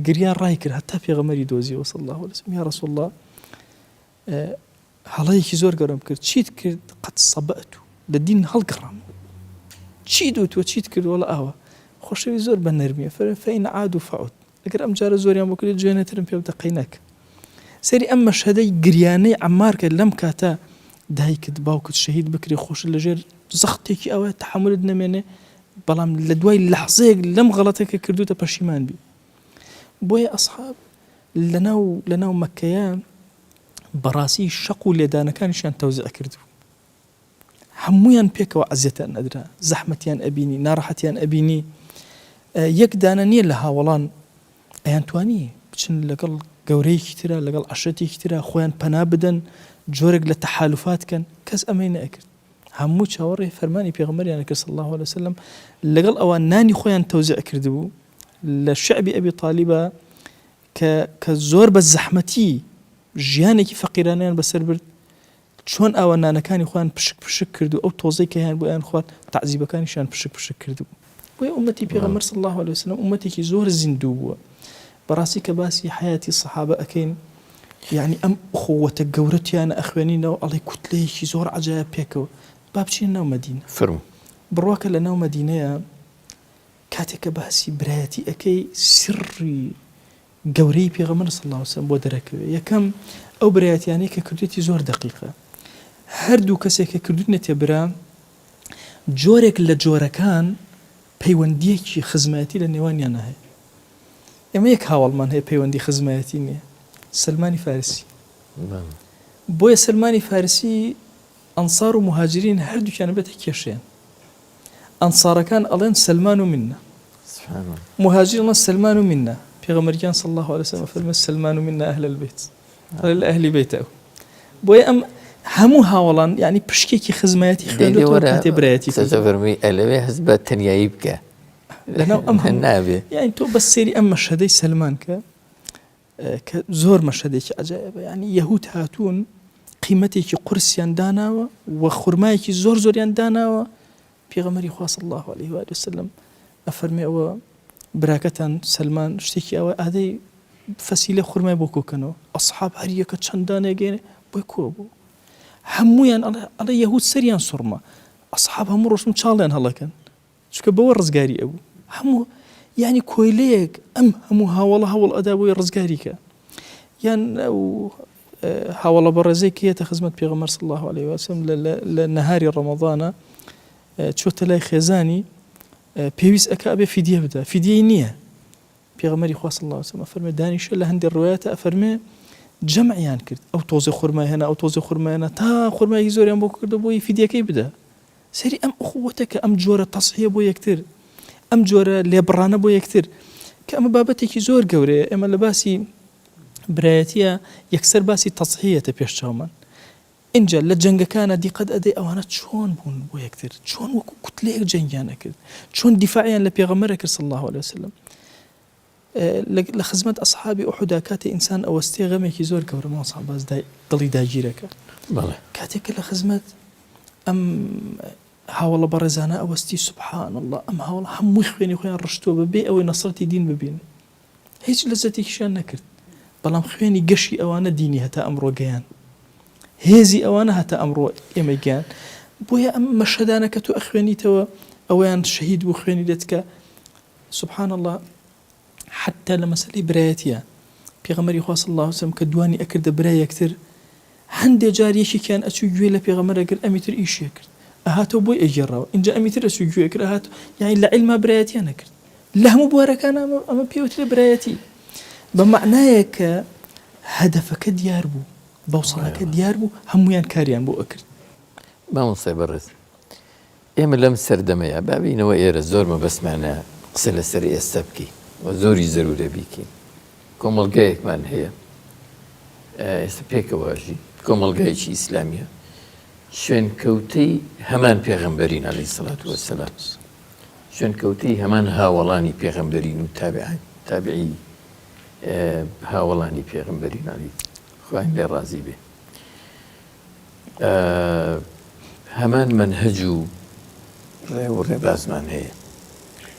گریا ڕای کرد هەتا پێغەمبەری دۆزیەوە صلی الله علیه وسلم یا رسول الله هەڵەیەکی زۆر گەورەم کرد چیت کرد قد صبأت لە دین هەڵگەڕامەوە چیت وتوە چیت کرد وەڵا ئاوا خۆشەوی زۆر بە نەرمیە فەرمی فإن عادوا فعد ئەگەر ئەم جارە زۆریان بۆ کردی جوێنێترم پێ بدە قەینەک سەیری ئەم مەشهەدەی گریانەی عەمار کە لەم کاتە دایکت باوکت شەهید بکرێ خۆشت لەژێر زەختێکی ئەوە تەحەمولت نەمێنێ بەڵام لە دوای لەحزەیەک لەم غەڵەتە کە کردوتە پەشیمان بی بۆیە ئەسحاب لەناو لەناو مەککەیە بەڕاستی شەق و لێدانەکانیشیان تەوزیع کردبوو هەموویان پێکەوە ئەزیەتیان ئەدرا زەحمەتیان ئەبینی ناڕەحەتیان ئەبینی یەک دانە نییە لە هاوەڵان ئەیانتوانی بچن لەگەڵ گەورەیەکی ترا لەگەڵ عەشرەتێکی ترا خۆیان پەنا بدەن جۆرێک لە تەحالوفات کەن کەس ئەمەی نەئەکرد هەموو چاوەڕێی فەرمانی پێغەمبەریان ئەکرد صلی اللە علیه وسلم لەگەڵ ئەوان نانی خۆیان تەوزیع کردبوو لە شعبی ئەبی تالیبە کە کە زۆر بە زەحمەتی ژیانێکی فەقیرانەیان بەسەر برد چۆن ئاوا نانەکانی خۆیان پشک پشک کرد و ئەو تۆزەی کە هەیان بوو ئەیان خوارد تەعزیبەکانیشیان پشک پشک کردبوو بۆیە ئومەتی پێغەمبەر صلی اللە علیه وسلم ئومەتێکی زۆر زیندوو بووە بەڕاستی کە باسی حەیاتی سەحابە ئەکەین یعنی ئەم ئخوەتە گەورە تیانە ئەخوێنینەوە ئەڵێ کوتلەیەکی زۆر عەجایب پێکەوە با بچینە ناو مەدینە فەرموو. بڕواکە لە ناو مەدینەیە کاتێک کە باسی برایەتی ئەکەی سڕی گەورەی پێغەمبەر صلی اللە علیە وسلم بۆ دەرەکەوێ یەکەم ئەو برایەتیانەی کە کردوێتی زۆر دەقیقە هەردوو کەسێک کە کردوونەتە برا جۆرێک لە جۆرەکان پەیوەندیەکی خزمایەتی لە نێوانیانە هەیە ئێمە یەک هاوەڵمان هەیە پەیوەندی خزمایەتی نییە سەلمانی فارسی بۆیە سەلمانی فارسی ئەنسار و موهاجرین هەردووکیان بێتە کێشەیان ئەنسارەکان ئەڵێن سەلمان و منا موهاجرین ئەڵێن سەلمان و منا پێغەمبەر گیان صلی اللە علیه وسلم ئەفەرموێ سەلمان و منا اهل البیت ئەڵێ لە ئەهلی بەیتە ئەو بۆیە ئەم هەموو هاوەڵان یعنی پشکێکی خزمایەتی خوێندوەتەوە کاتێ برایەتی کردووە. فەرمووی ئەلەوێ هەست بە تەنیایی بکە لەناو ئەم هەموو نابێ یعنی تۆ بەس سەیری ئەم مەشهەدەی سەلمان کە کە زۆر مەشهەدێکی عەجایبە یعنی یەهود هاتوون قیمەتێکی قورسیان داناوە و خورمایەکی زۆر زۆریان داناوە پێغەمبەری خوا صلی الله علیه و آله وسلم ئەفەرمێ ئەوە براکەتان سەلمان شتێکی ئەوە ئادەی فەسیلە خورمای بۆ کۆکەنەوە ئەسحاب هەر یەکە چەندانێگەێنێ بۆی کۆ بوو هەمویان ئەڵێ یەهود سەریان سوڕما ئەسحاب هەموو ڕۆشتن چاڵیان هەڵەکەن چونکە بەوە ڕزگاری ئەبوو هەموو یعنی کۆیلەیەک ئەم هەموو هاوڵە هەوڵ ئەدا بۆی ڕزگاری کە یان ئەو هاوڵە بەڕێزەی کە یەتە خزمەت پێغەمبەر صلی الله علیه وسلم لە نەهاری ڕەمەضانە. چۆتە لای خێزانی پێویست ئەکا ئەبێ فیدیە بدا فیدیەی نییە پێغەمبەری خوا صلی اللە علیە وسلم ئەفەرمێ دانیشە لە هەندێ ڕوایەتە ئەفەرمێ جەمعیان کرد ئەو تۆزێ خورمای هێنا ئەو تۆزێ خورمای هێنا تا خورمایەکی زۆریان بۆ کردو بۆی فیدیەکەی بدا سەیری ئەم ئوخوەتە کە ئەم جۆرە تەزحیە بۆ یەکتر ئەم جۆرە لێبڕانە بۆ یەکتر کە ئەمە بابەتێکی زۆر گەورەیە ئێمە لە باسی برایەتیە یەکسەر باسی تەزحیەتە پێش چاومان ئینجا لە جەنگەکانا دیقەت ئەدەی ئەوانە چۆن بوون بۆ یەکتر، چۆن وەکو کوتلەیەک جەنگیان ئەکرد، چۆن دیفاعیان لە پێغەمبەر ئەکرد صلی اللە علیە وسلم. لە خزمەت ئەسحابی ئوحودا کاتێ ئینسان ئەوەستێ غەمێکی زۆر گەورە مامۆستا عەباس دڵی داگیرەکە. کاتێک کە لە خزمەت ئەم هاوەڵە بەڕێزانە ئەوەستی سبحان اللە ئەم هاوەڵ هەمووی خوێنی خۆیان ڕشتووە بە بێ ئەوەی نەسرەتی دین ببینن. هیچ لەزەتێکیشیان نەکرد بەڵام خوێنی گەشی ئەوانە دینی هەتا ئەمڕۆ گەیان هێزی ئەوانە هەتا ئەمڕۆ ئێمەی گەیان بۆیە ئەم مەشهەدانە کە تۆ ئەخوێنیتەوە ئەوەیان شەهید بوو خوێنی لێتکە سبحان اللە حتا لە مەسەلەی برایەتیە پێغەمبەری خوا صلی اللە علیه وسلم کە دوانی ئەکردە برای یەکتر هەندێ جار یەکێکیان ئەچوو گوێی لە پێغەمبەر ئەگرت ئەمی تر ئیشی ئەکرد ئەهاتەوە بۆی ئەگێڕاوە ئینجا ئەمی تر ئەچوو گوێی ئەکرد ئەهات یانی لە عیلما برایەتیان ئەکرد لە هەموو بوارەکان ئەمە ئەمە پێ وترێ برایەتی بە مەعنایەک کە هەدەفەکە دیار بوو بەوسەڵەکە دیار بوو هەمویان کاریان بۆ ئەکرد. مامۆستای بەڕێز ئێمە لەم سەردەمەیا با بینەوە ئێرە زۆر مەبەستمانە قسە لەسەر ئێستا بکەین و زۆری زەرورە بیکەین کۆمەڵگایەکمان هەیە ئێستا پێکەوە ژی کۆمەڵگایەکی ئیسلامیە شوێنکەوتەی هەمان پێغەمبەرین عەلەیهی سەڵات وەسەلام شوێنکەوتەی هەمان هاوەڵانی پێغەمبەرین و تابعین تابعی هاوەڵانی پێغەمبەرین عەلی خوایان لێ ڕازی بێ هەمان مەنهەج و ڕێ و ڕێبازمان هەیە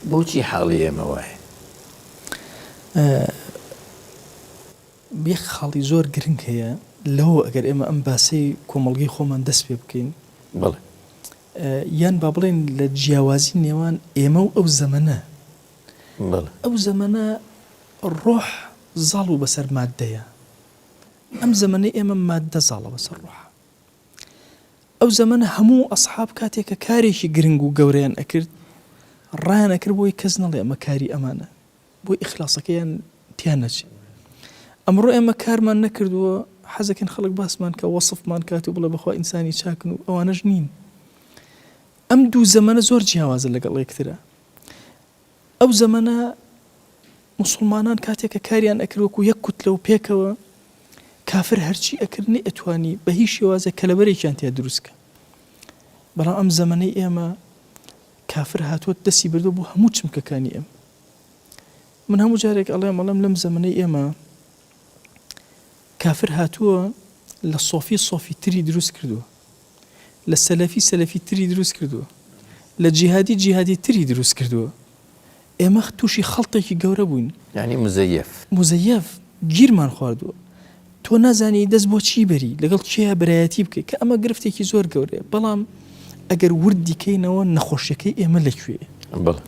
بۆچی حاڵی ئێمە وایە؟ یەک خاڵی زۆر گرنگ هەیە لەوە ئەگەر ئێمە ئەم باسەی کۆمەڵگەی خۆمان دەست پێ بکەین بەڵێ یان با بڵێین لە جیاوازی نێوان ئێمە و ئەو زەمەنە ئەو زەمەنە ڕۆح زاڵ بوو بەسەر ماددەیە ئەم زەمەنەی ئێمە ماددە زاڵە بەسەر ڕۆحا. ئەو زەمەنە هەموو ئەسحاب کاتێک کە کارێکی گرنگ و گەورەیان ئەکرد ڕایان ئەکرد بۆی کەس نەڵێ ئەمە کاری ئەمانە بۆی ئیخلاسەکەیان تیا نەچێ. ئەمڕۆ ئێمە کارمان نەکردووە حەزەکەین خەڵک باسمان کە وەسفمان کات و بڵێ بەخوا ئینسانی چاکن و ئەوانەش نین. ئەم دوو زەمەنە زۆر جیاوازە لەگەڵ یەکترە. ئەو زەمەنە موسڵمانان کاتێک کە کاریان ئەکرد وەکو یەک کوتلە و پێکەوە کافر هەرچی ئەکرد نەیئەتوانی بە هیچ شێوازێک کەلەبەرێکیان تیا دروست کە بەڵام ئەم زەمەنەی ئێمە کافر هاتووە دەستی بردووە بۆ هەموو چمکەکانی ئێمە من هەموو جارێک ئەڵێم ئەڵێم لەم زەمەنەی ئێمە کافر هاتووە لە سۆفی سۆفی تری دروست کردووە لە سەلەفی سەلەفی تری دروست کردووە لە جیهادی جیهادی تری دروست کردووە ئێمە تووشی خەڵتێکی گەورە بووین. یانی موزەیەف. موزەیەف گیرمان خواردووە. تۆ نازانی دەست بۆ چی بەری، لەگەڵ کێیا برایەتی بکەی، کە ئەمە گرفتێکی زۆر گەورەیە. بەڵام ئەگەر وردی کەینەوە نەخۆشیەکەی ئێمە لە کوێیە؟ بەڵێ.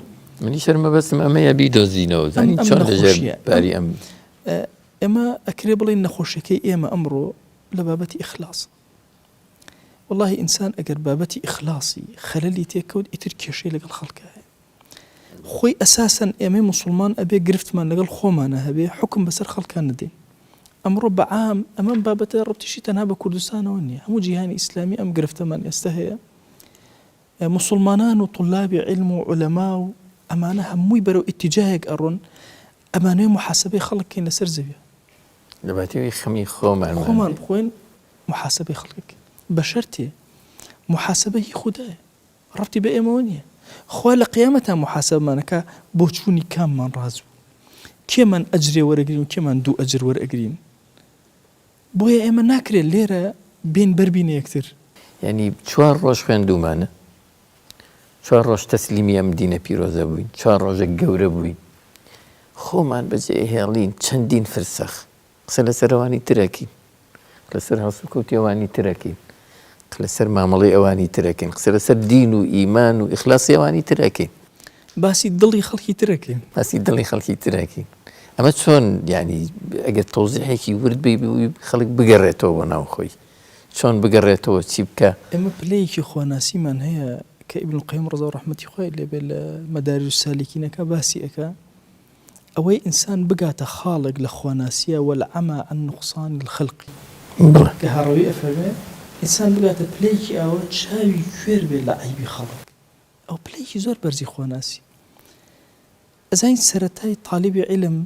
منیش هەر مەبەستم ئەمەیە بیدۆزینەوە، زانین چۆن لەژێر باری ئەم. ئێمە ئەکرێ بڵێین نەخۆشیەکەی ئێمە ئەمڕۆ لە بابەتی ئیخلاصە. وەڵاهی ئینسان ئەگەر بابەتی ئیخلاصی خەلەلی تێکەوت ئیتر کێشەی لەگەڵ خەڵکا هەیە. خۆی ئەساسەن ئێمەی موسڵمان ئەبێ گرفتمان لەگەڵ خۆمانا هەبێ حوکم بەسەر خەڵکا نەدەین ئەمڕۆ بە عام ئەمەم بابەتە ڕەبتیشی تەنها بە کوردستانەوە نییە هەموو جیهانی ئیسلامی ئەم گرفتەمان ئێستا هەیە موسڵمانان و طلابی علم و علەما و ئەمانە هەمووی بەرەو ئیتیجاهێک ئەڕۆن ئەمانەوێ محاسبەی خەڵک کەین لەسەر زەویە لەباتیوی خەمی خۆمان خۆمان بخۆین محاسبەی خەڵک بە شەرتێ محاسبە هی خودایە ڕەبتی بە ئێمەوە نیە خوا لە قیامەتا موحاسەبەمان ئەکا بۆچوونی کاممان ڕاست بوو کێمان ئەجرێ وەرەگرین و کێمان دوو ئەجر وەرئەگرین بۆیە ئێمە ناکرێت لێرە بێین بەربینە یەکتر. یانی چوار ڕۆژ خوێندوومانە، چوار ڕۆژ تەسلیمی ئەم دینە پیرۆزە بووین، چوار ڕۆژە گەورە بووین، خۆمان بەجێ ئەهێڵین چەندین فرسەخ قسە لەسەر ئەوانی تر ئەکەین، لەسەر هەڵسوکەوتی ئەوانی تر ئەکەین، قسە لەسەر مامەڵەی ئەوانی تر ئەکەین، قسە لەسەر دین و ئیمان و ئیخلاسی ئەوانی تر ئەکەین. باسی دڵی خەڵکی تر ئەکەین. باسی دڵی خەڵکی تر ئەکەین. ئەمە چۆن یانی ئەگەر تەوزیحێکی ورد بی خەڵک بگەڕێتەوە بۆ ناو خۆی چۆن بگەڕێتەوە چی بکا؟ ئێمە پلەیەکی خواناسیمان هەیە. کە ئیبن القیم ڕەزا و ڕەحمەتی خوای لێ بێ لە مەدارج السالکینەکە باسی ئەکا ئەوەی ئینسان بگاتە خاڵێک لە خواناسیە والعمى عن نقصان الخلق بەڵێ. کە هەڕەوی ئەفەرمێ ئینسان بگاتە پلەیەکی ئاوا چاوی کوێر بێ لە عەیبی خەڵک ئەوە پلەیەکی زۆر بەرزی خواناسی ئەزانین سەرەتای تالیبی عیلم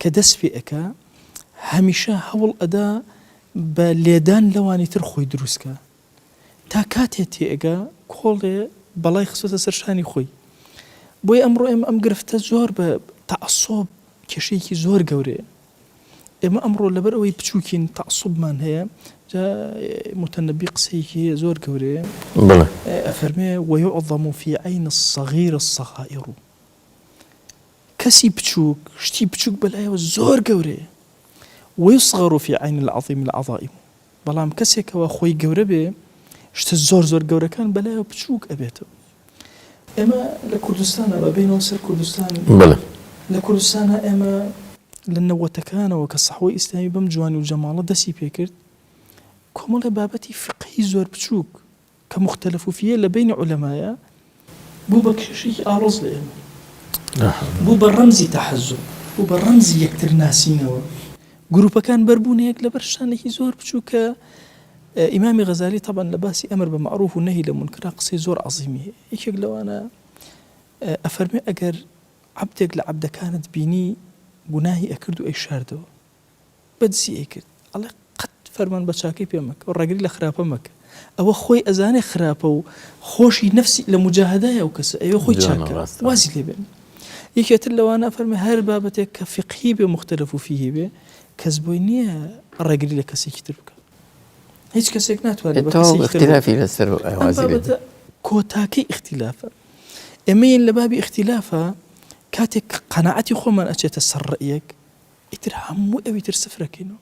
کە دەست پێ ئەکا هەمیشە هەوڵ ئەدا بە لێدان لەوانی تر خۆی دروست کا تا کاتێ تێئەگا کۆڵێ بەڵای خستۆتە سەر شانی خۆی بۆیە ئەمڕۆ ئێمە ئەم گرفتە زۆر بە تەعەسۆب کێشەیەکی زۆر گەورەیە ئێمە ئەمڕۆ لەبەر ئەوەی بچووکین تەعەسوبمان هەیە جا موتەنەبی قسەیەکی هەیە زۆر گەورەیە بەڵێ. ئەفەرمێ ویعظم فی عین الصغیر الصغائر کەسی بچووک شتی بچووک بەلایەوە زۆر گەورەیە ویصغر فی عین العظیم العظائم بەڵام کەسێک کەوا خۆی گەورە بێ شتە زۆر زۆر گەورەکان بەلایەوە بچووک ئەبێتەوە. ئێمە لە کوردستانا با بێینەوە سەر کوردستان بەڵێ. لە کوردستانا ئێمە لە نەوەتەکانەوە کە سەحوەی ئیسلامی بەم جوانی و جەماڵە دەستی پێکرد کۆمەڵێ بابەتی فیقهی زۆر بچووک کە مختلف فیە لە بەینی عولەمایە بوو بە کێشەیەکی ئاڵۆز لە ئێمە. بوو بە ڕەمزی تەحەزوب، بوو بە ڕەمزی یەکتر ناسینەوە. گروپەکان بەربوونە یەک لەبەر شتانێکی زۆر بچووک کە ئیمامی غەزالی تەبعەن لە باسی ئەمر بە مەعروف و نەهی لە مونکرا قسەی زۆر عەزیمی هەیە. یەکێک لەوانە ئەفەرموێ ئەگەر عەبدێک لە عەبدەکانت بینی گوناهی ئەکرد و ئەیشاردەوە، بە دزی ئەیکرد ئەڵێ قەت فەرمان بە چاکەی پێ مەکە و ڕێگری لە خراپە مەکە ئەوە خۆی ئەزانێ خراپە و خۆشی نەفسی لە موجاهەدایە ئەو کەسە ئەوێ خۆی جوانە چاک کە ڕاستە وازی لێ بێنە یەکێ تر لەوانە ئەفەرمێ هەر بابەتێک کە فیقهی بێ مختلف فیه بێ کەس بۆی نییە ڕێگری لە کەسێکی تر بکا هیچ کەسێک ناتوانێت بە تەواو کەسێکی تر بڵێ ئیختلافی لەسەر ئەم وازی لێ بابەتە کۆتاکەی ئیختلافە ئێمەین لە بابی ئیختلافە کاتێک قەناعەتی خۆمان ئەچێتە سەر ڕەئیەک ئیتر هەموو ئەوی تر سفرەکەینەوە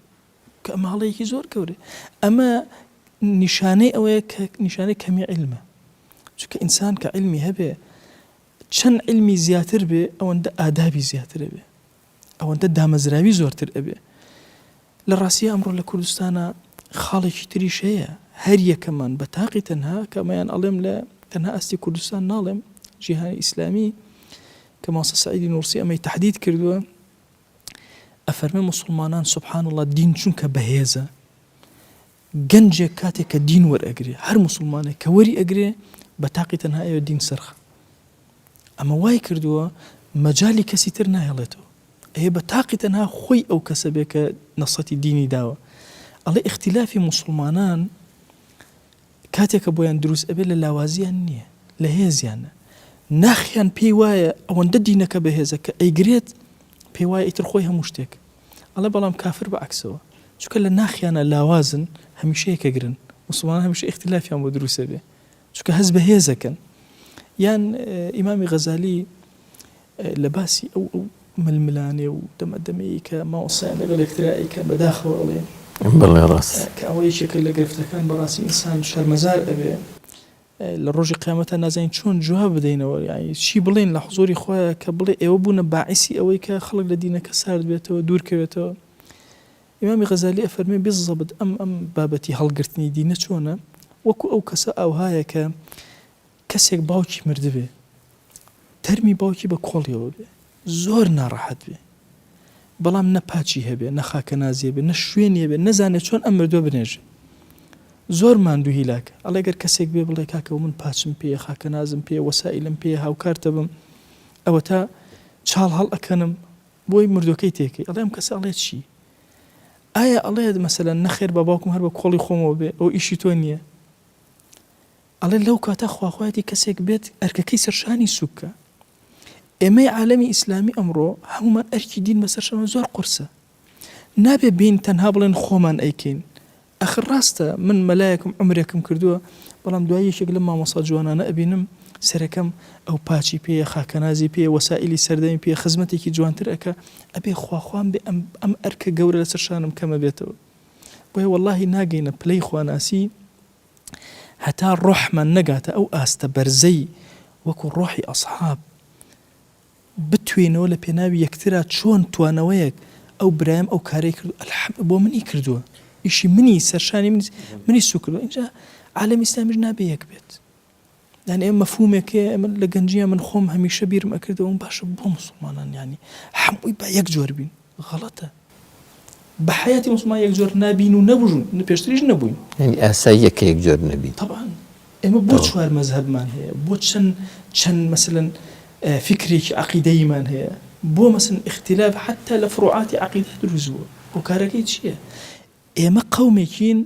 کە ئەمە هەڵەیەکی زۆر گەورەیە ئەمە نیشانەی ئەوەیە کە نیشانەی کەمی عیلمە چونکە ئینسان کە عیلمی هەبێ چەند عیلمی زیاتر بێ ئەوەندە ئادابی زیاتر ئەبێ ئەوەندە دامەزراوی زۆرتر ئەبێ لە ڕاستیە ئەمڕۆ لە کوردستانە خاڵێکی تریش هەیە هەر یەکەمان بە تاقی تەنها کە ئەمەیان ئەڵێم لە تەنها ئاستی کوردستان ناڵێم جیهانی ئیسلامی کە ماسە سعیدی نووسی ئەمەی تهدید کردووە ئەفەرمێ موسڵمانان سبحان اللە دین چونکە بەهێزە گەنجێک کاتێک کە دین وەرئەگرێ هەر موسڵمانێک کە وەری ئەگرێ بە تاقی تەنها ئەوێ دین سەرخە ئەمە وای کردووە مەجالی کەسی تر ناهێڵێتەوە ئەیە بە تاقی تەنها خۆی ئەو کەسە بێ کە نەسەتی دینی داوە ئەڵێ ئیختلافی موسڵمانان کاتێک کە بۆیان دروست ئەبێت لە لاوازیان نییە لە هێزیانە ناخیان پێی وایە ئەوەندە دینەکە بەهێزە کە ئەیگرێت پێی وایە ئیتر خۆی هەموو شتێک ئەڵێ بەڵام کافر بە عەکسەوە چونکە لە ناخیانە لاوازن هەمیشە یەکەگرن موسڵمانان هەمیشە ئیختلافیان بۆ دروست ئەبێ چونکە هەست بە هێزەکەن یان ئیمامی غەزالی لە باسی ئەو ئەو ململانێ و دەمە دەمەی کە مامۆستایان لەگەڵ یەکترا ئەیکەن بەداخەوە ئەڵێن. بەڵێ ڕاست. کە ئەوە یەکێکە لە گرفتەکان بەڕاستی ئینسان شەرمەزار ئەبێ لە ڕۆژی قیامەتا نازانین چۆن جواب بدەینەوە یانی چی بڵێین لە حزوری خوایە کە بڵێ ئێوە بوونە باعیسی ئەوەی کە خەڵک لە دینەکە سارد بێتەوە دوور کەوێتەوە ئیمامی غەزالی ئەفەرمێ بالضبط ئەم ئەم بابەتی هەڵگرتنی دینە چۆنە وەکو ئەو کەسە ئاوهایە کە کەسێک باوکی مردبێ تەرمی باوکی بە کۆڵیەوە بێ زۆر ناڕەحەت بێ بەڵام نە پاچی هەبێ نە خاکەنازی هەبێ نە شوێنی هەبێ نەزانێ چۆن ئەم مردووە بنێژێ زۆر ماندوو هیلاکە ئەڵێ گەر کەسێک بێ بڵێ کاکە من پاچم پێیە خاکەنازم پێیە وەسائیلم پێیە هاوکارتە بم ئەوەتا چاڵ هەڵ ئەکەنم بۆی مردوەکەی تێکەی ئەڵێ ئەم کەسە ئەڵێ چی ئایا ئەڵێ مەسەلەن نەخێر با باوکم هەر بە کۆڵی خۆمەوە بێ ئەو ئیشی تۆ نییە ئەڵێ لەو کاتە خواخوایەتی کەسێک بێت ئەرکەکەی سەرشانی سوک کا. ئێمەی عالەمی ئیسلامی ئەمڕۆ هەموومان ئەرکی دین بەسەر شانمان زۆر قورسە. نابێ بێین تەنها بڵێن خۆمان ئەیکەین. ئەخر ڕاستە من مەلایەکم عومرێکم کردووە بەڵام دوای یەکێک لەم مامۆستا جوانانە ئەبینم سەرەکەم ئەو پاچی پێیە خاکەنازی پێیە وەسائیلی سەردەمی پێیە خزمەتێکی جوانتر ئەکا ئەبێ خواخوام بێ ئەم ئەم ئەرکە گەورە لەسەر شانم کەمەبێتەوە. بۆیە وەڵاهی ناگەینە پلەی خواناسی هەتا ڕۆحمان نەگاتە ئەو ئاستە بەرزەی وەکو ڕۆحی ئەسحاب بتوێینەوە لە پێناوی یەکترا چۆن توانەوەیەک ئەو برایم ئەو کارەی کردو الحمد بۆ منی کردووە ئیشی منی سەرشانی منی منی سوک کردووە ئینجا عالەمی ئیسلامیش نابێ یەک بێت. یانی ئەم مەفهومێک هەیە ئێمە لە گەنجییا من خۆم هەمیشە بیرم ئەکردەوە باشە بۆ موسڵمانان یانی هەمووی با یەک جۆر بین غەڵەتە بە حەیاتی موسڵمان یەک جۆر نابین و نەبوون پێشتریش نەبووین. یانی ئاساییە کە یەک جۆر نەبین. تەبعەن ئێمە بۆ چوار مەزهەبمان هەیە بۆ چەند چەند مەسەلەن فیکرێکی عەقیدەییمان هەیە بۆ مەسەلەن ئیختیلاف حەتا لە فروعاتی عەقیدە دروست بووە هۆکارەکەی چییە ئێمە قەومێکین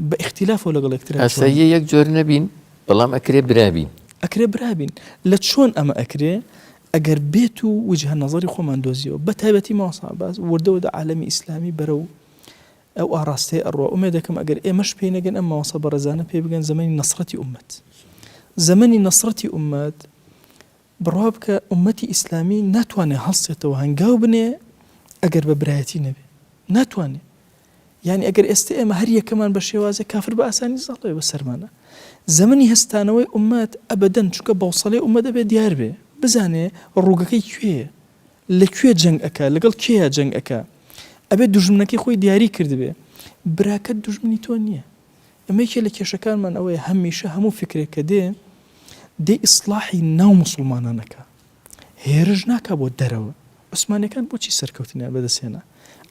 بە ئیختیلافەوە لەگەڵ یەکترا چۆنین. ئاساییە یەک جۆر نەبین بەڵام ئەکرێ برا بین. ئەکرێ برا بین. لە چۆن ئەمە ئەکرێ؟ ئەگەر بێت و وجهە نەزەری خۆمان دۆزیەوە بە تایبەتی مامۆستا عەباس وردە وردە عالەمی ئیسلامی بەرەو ئەو ئاڕاستەیە ئەڕوا ئومێدەکەم ئەگەر ئێمەش پێی نەگەن ئەم مامۆستا بەڕێزانە پێی بگەن زەمەنی نەسرەتی ئوممەت زەمەنی نەسرەتی ئوممەت بڕوا بکە ئوممەتی ئیسلامی ناتوانێ هەڵسێتەوە هەنگاو بنێ ئەگەر بە برایەتی نەبێ ناتوانێ یانی ئەگەر ئێستە ئێمە هەر یەکەمان بە شێوازێ کافر بە ئاسانی زاڵێ بە سەرمانە زەمەنی هەستانەوەی ئوممەت ئەبەدەن چونکە بەوسەڵەی ئوممەت ئەبێ دیار بێ بزانێ ڕووگەکەی کوێیە لە کوێ جەنگ ئەکا لەگەڵ کێیا جەنگ ئەکا ئەبێ دوژمنەکەی خۆی دیاری کردبێ براکەت دوژمنی تۆ نییە ئەمە یەکێ لە کێشەکانمان ئەوەیە هەمیشە هەموو فکرێک کە دێ دێ ئیسڵاحی ناو موسڵمانان ئەکا هێرش ناکا بۆ دەرەوە عوسمانیەکان بۆچی سەرکەوتنیان بەدەست هێنا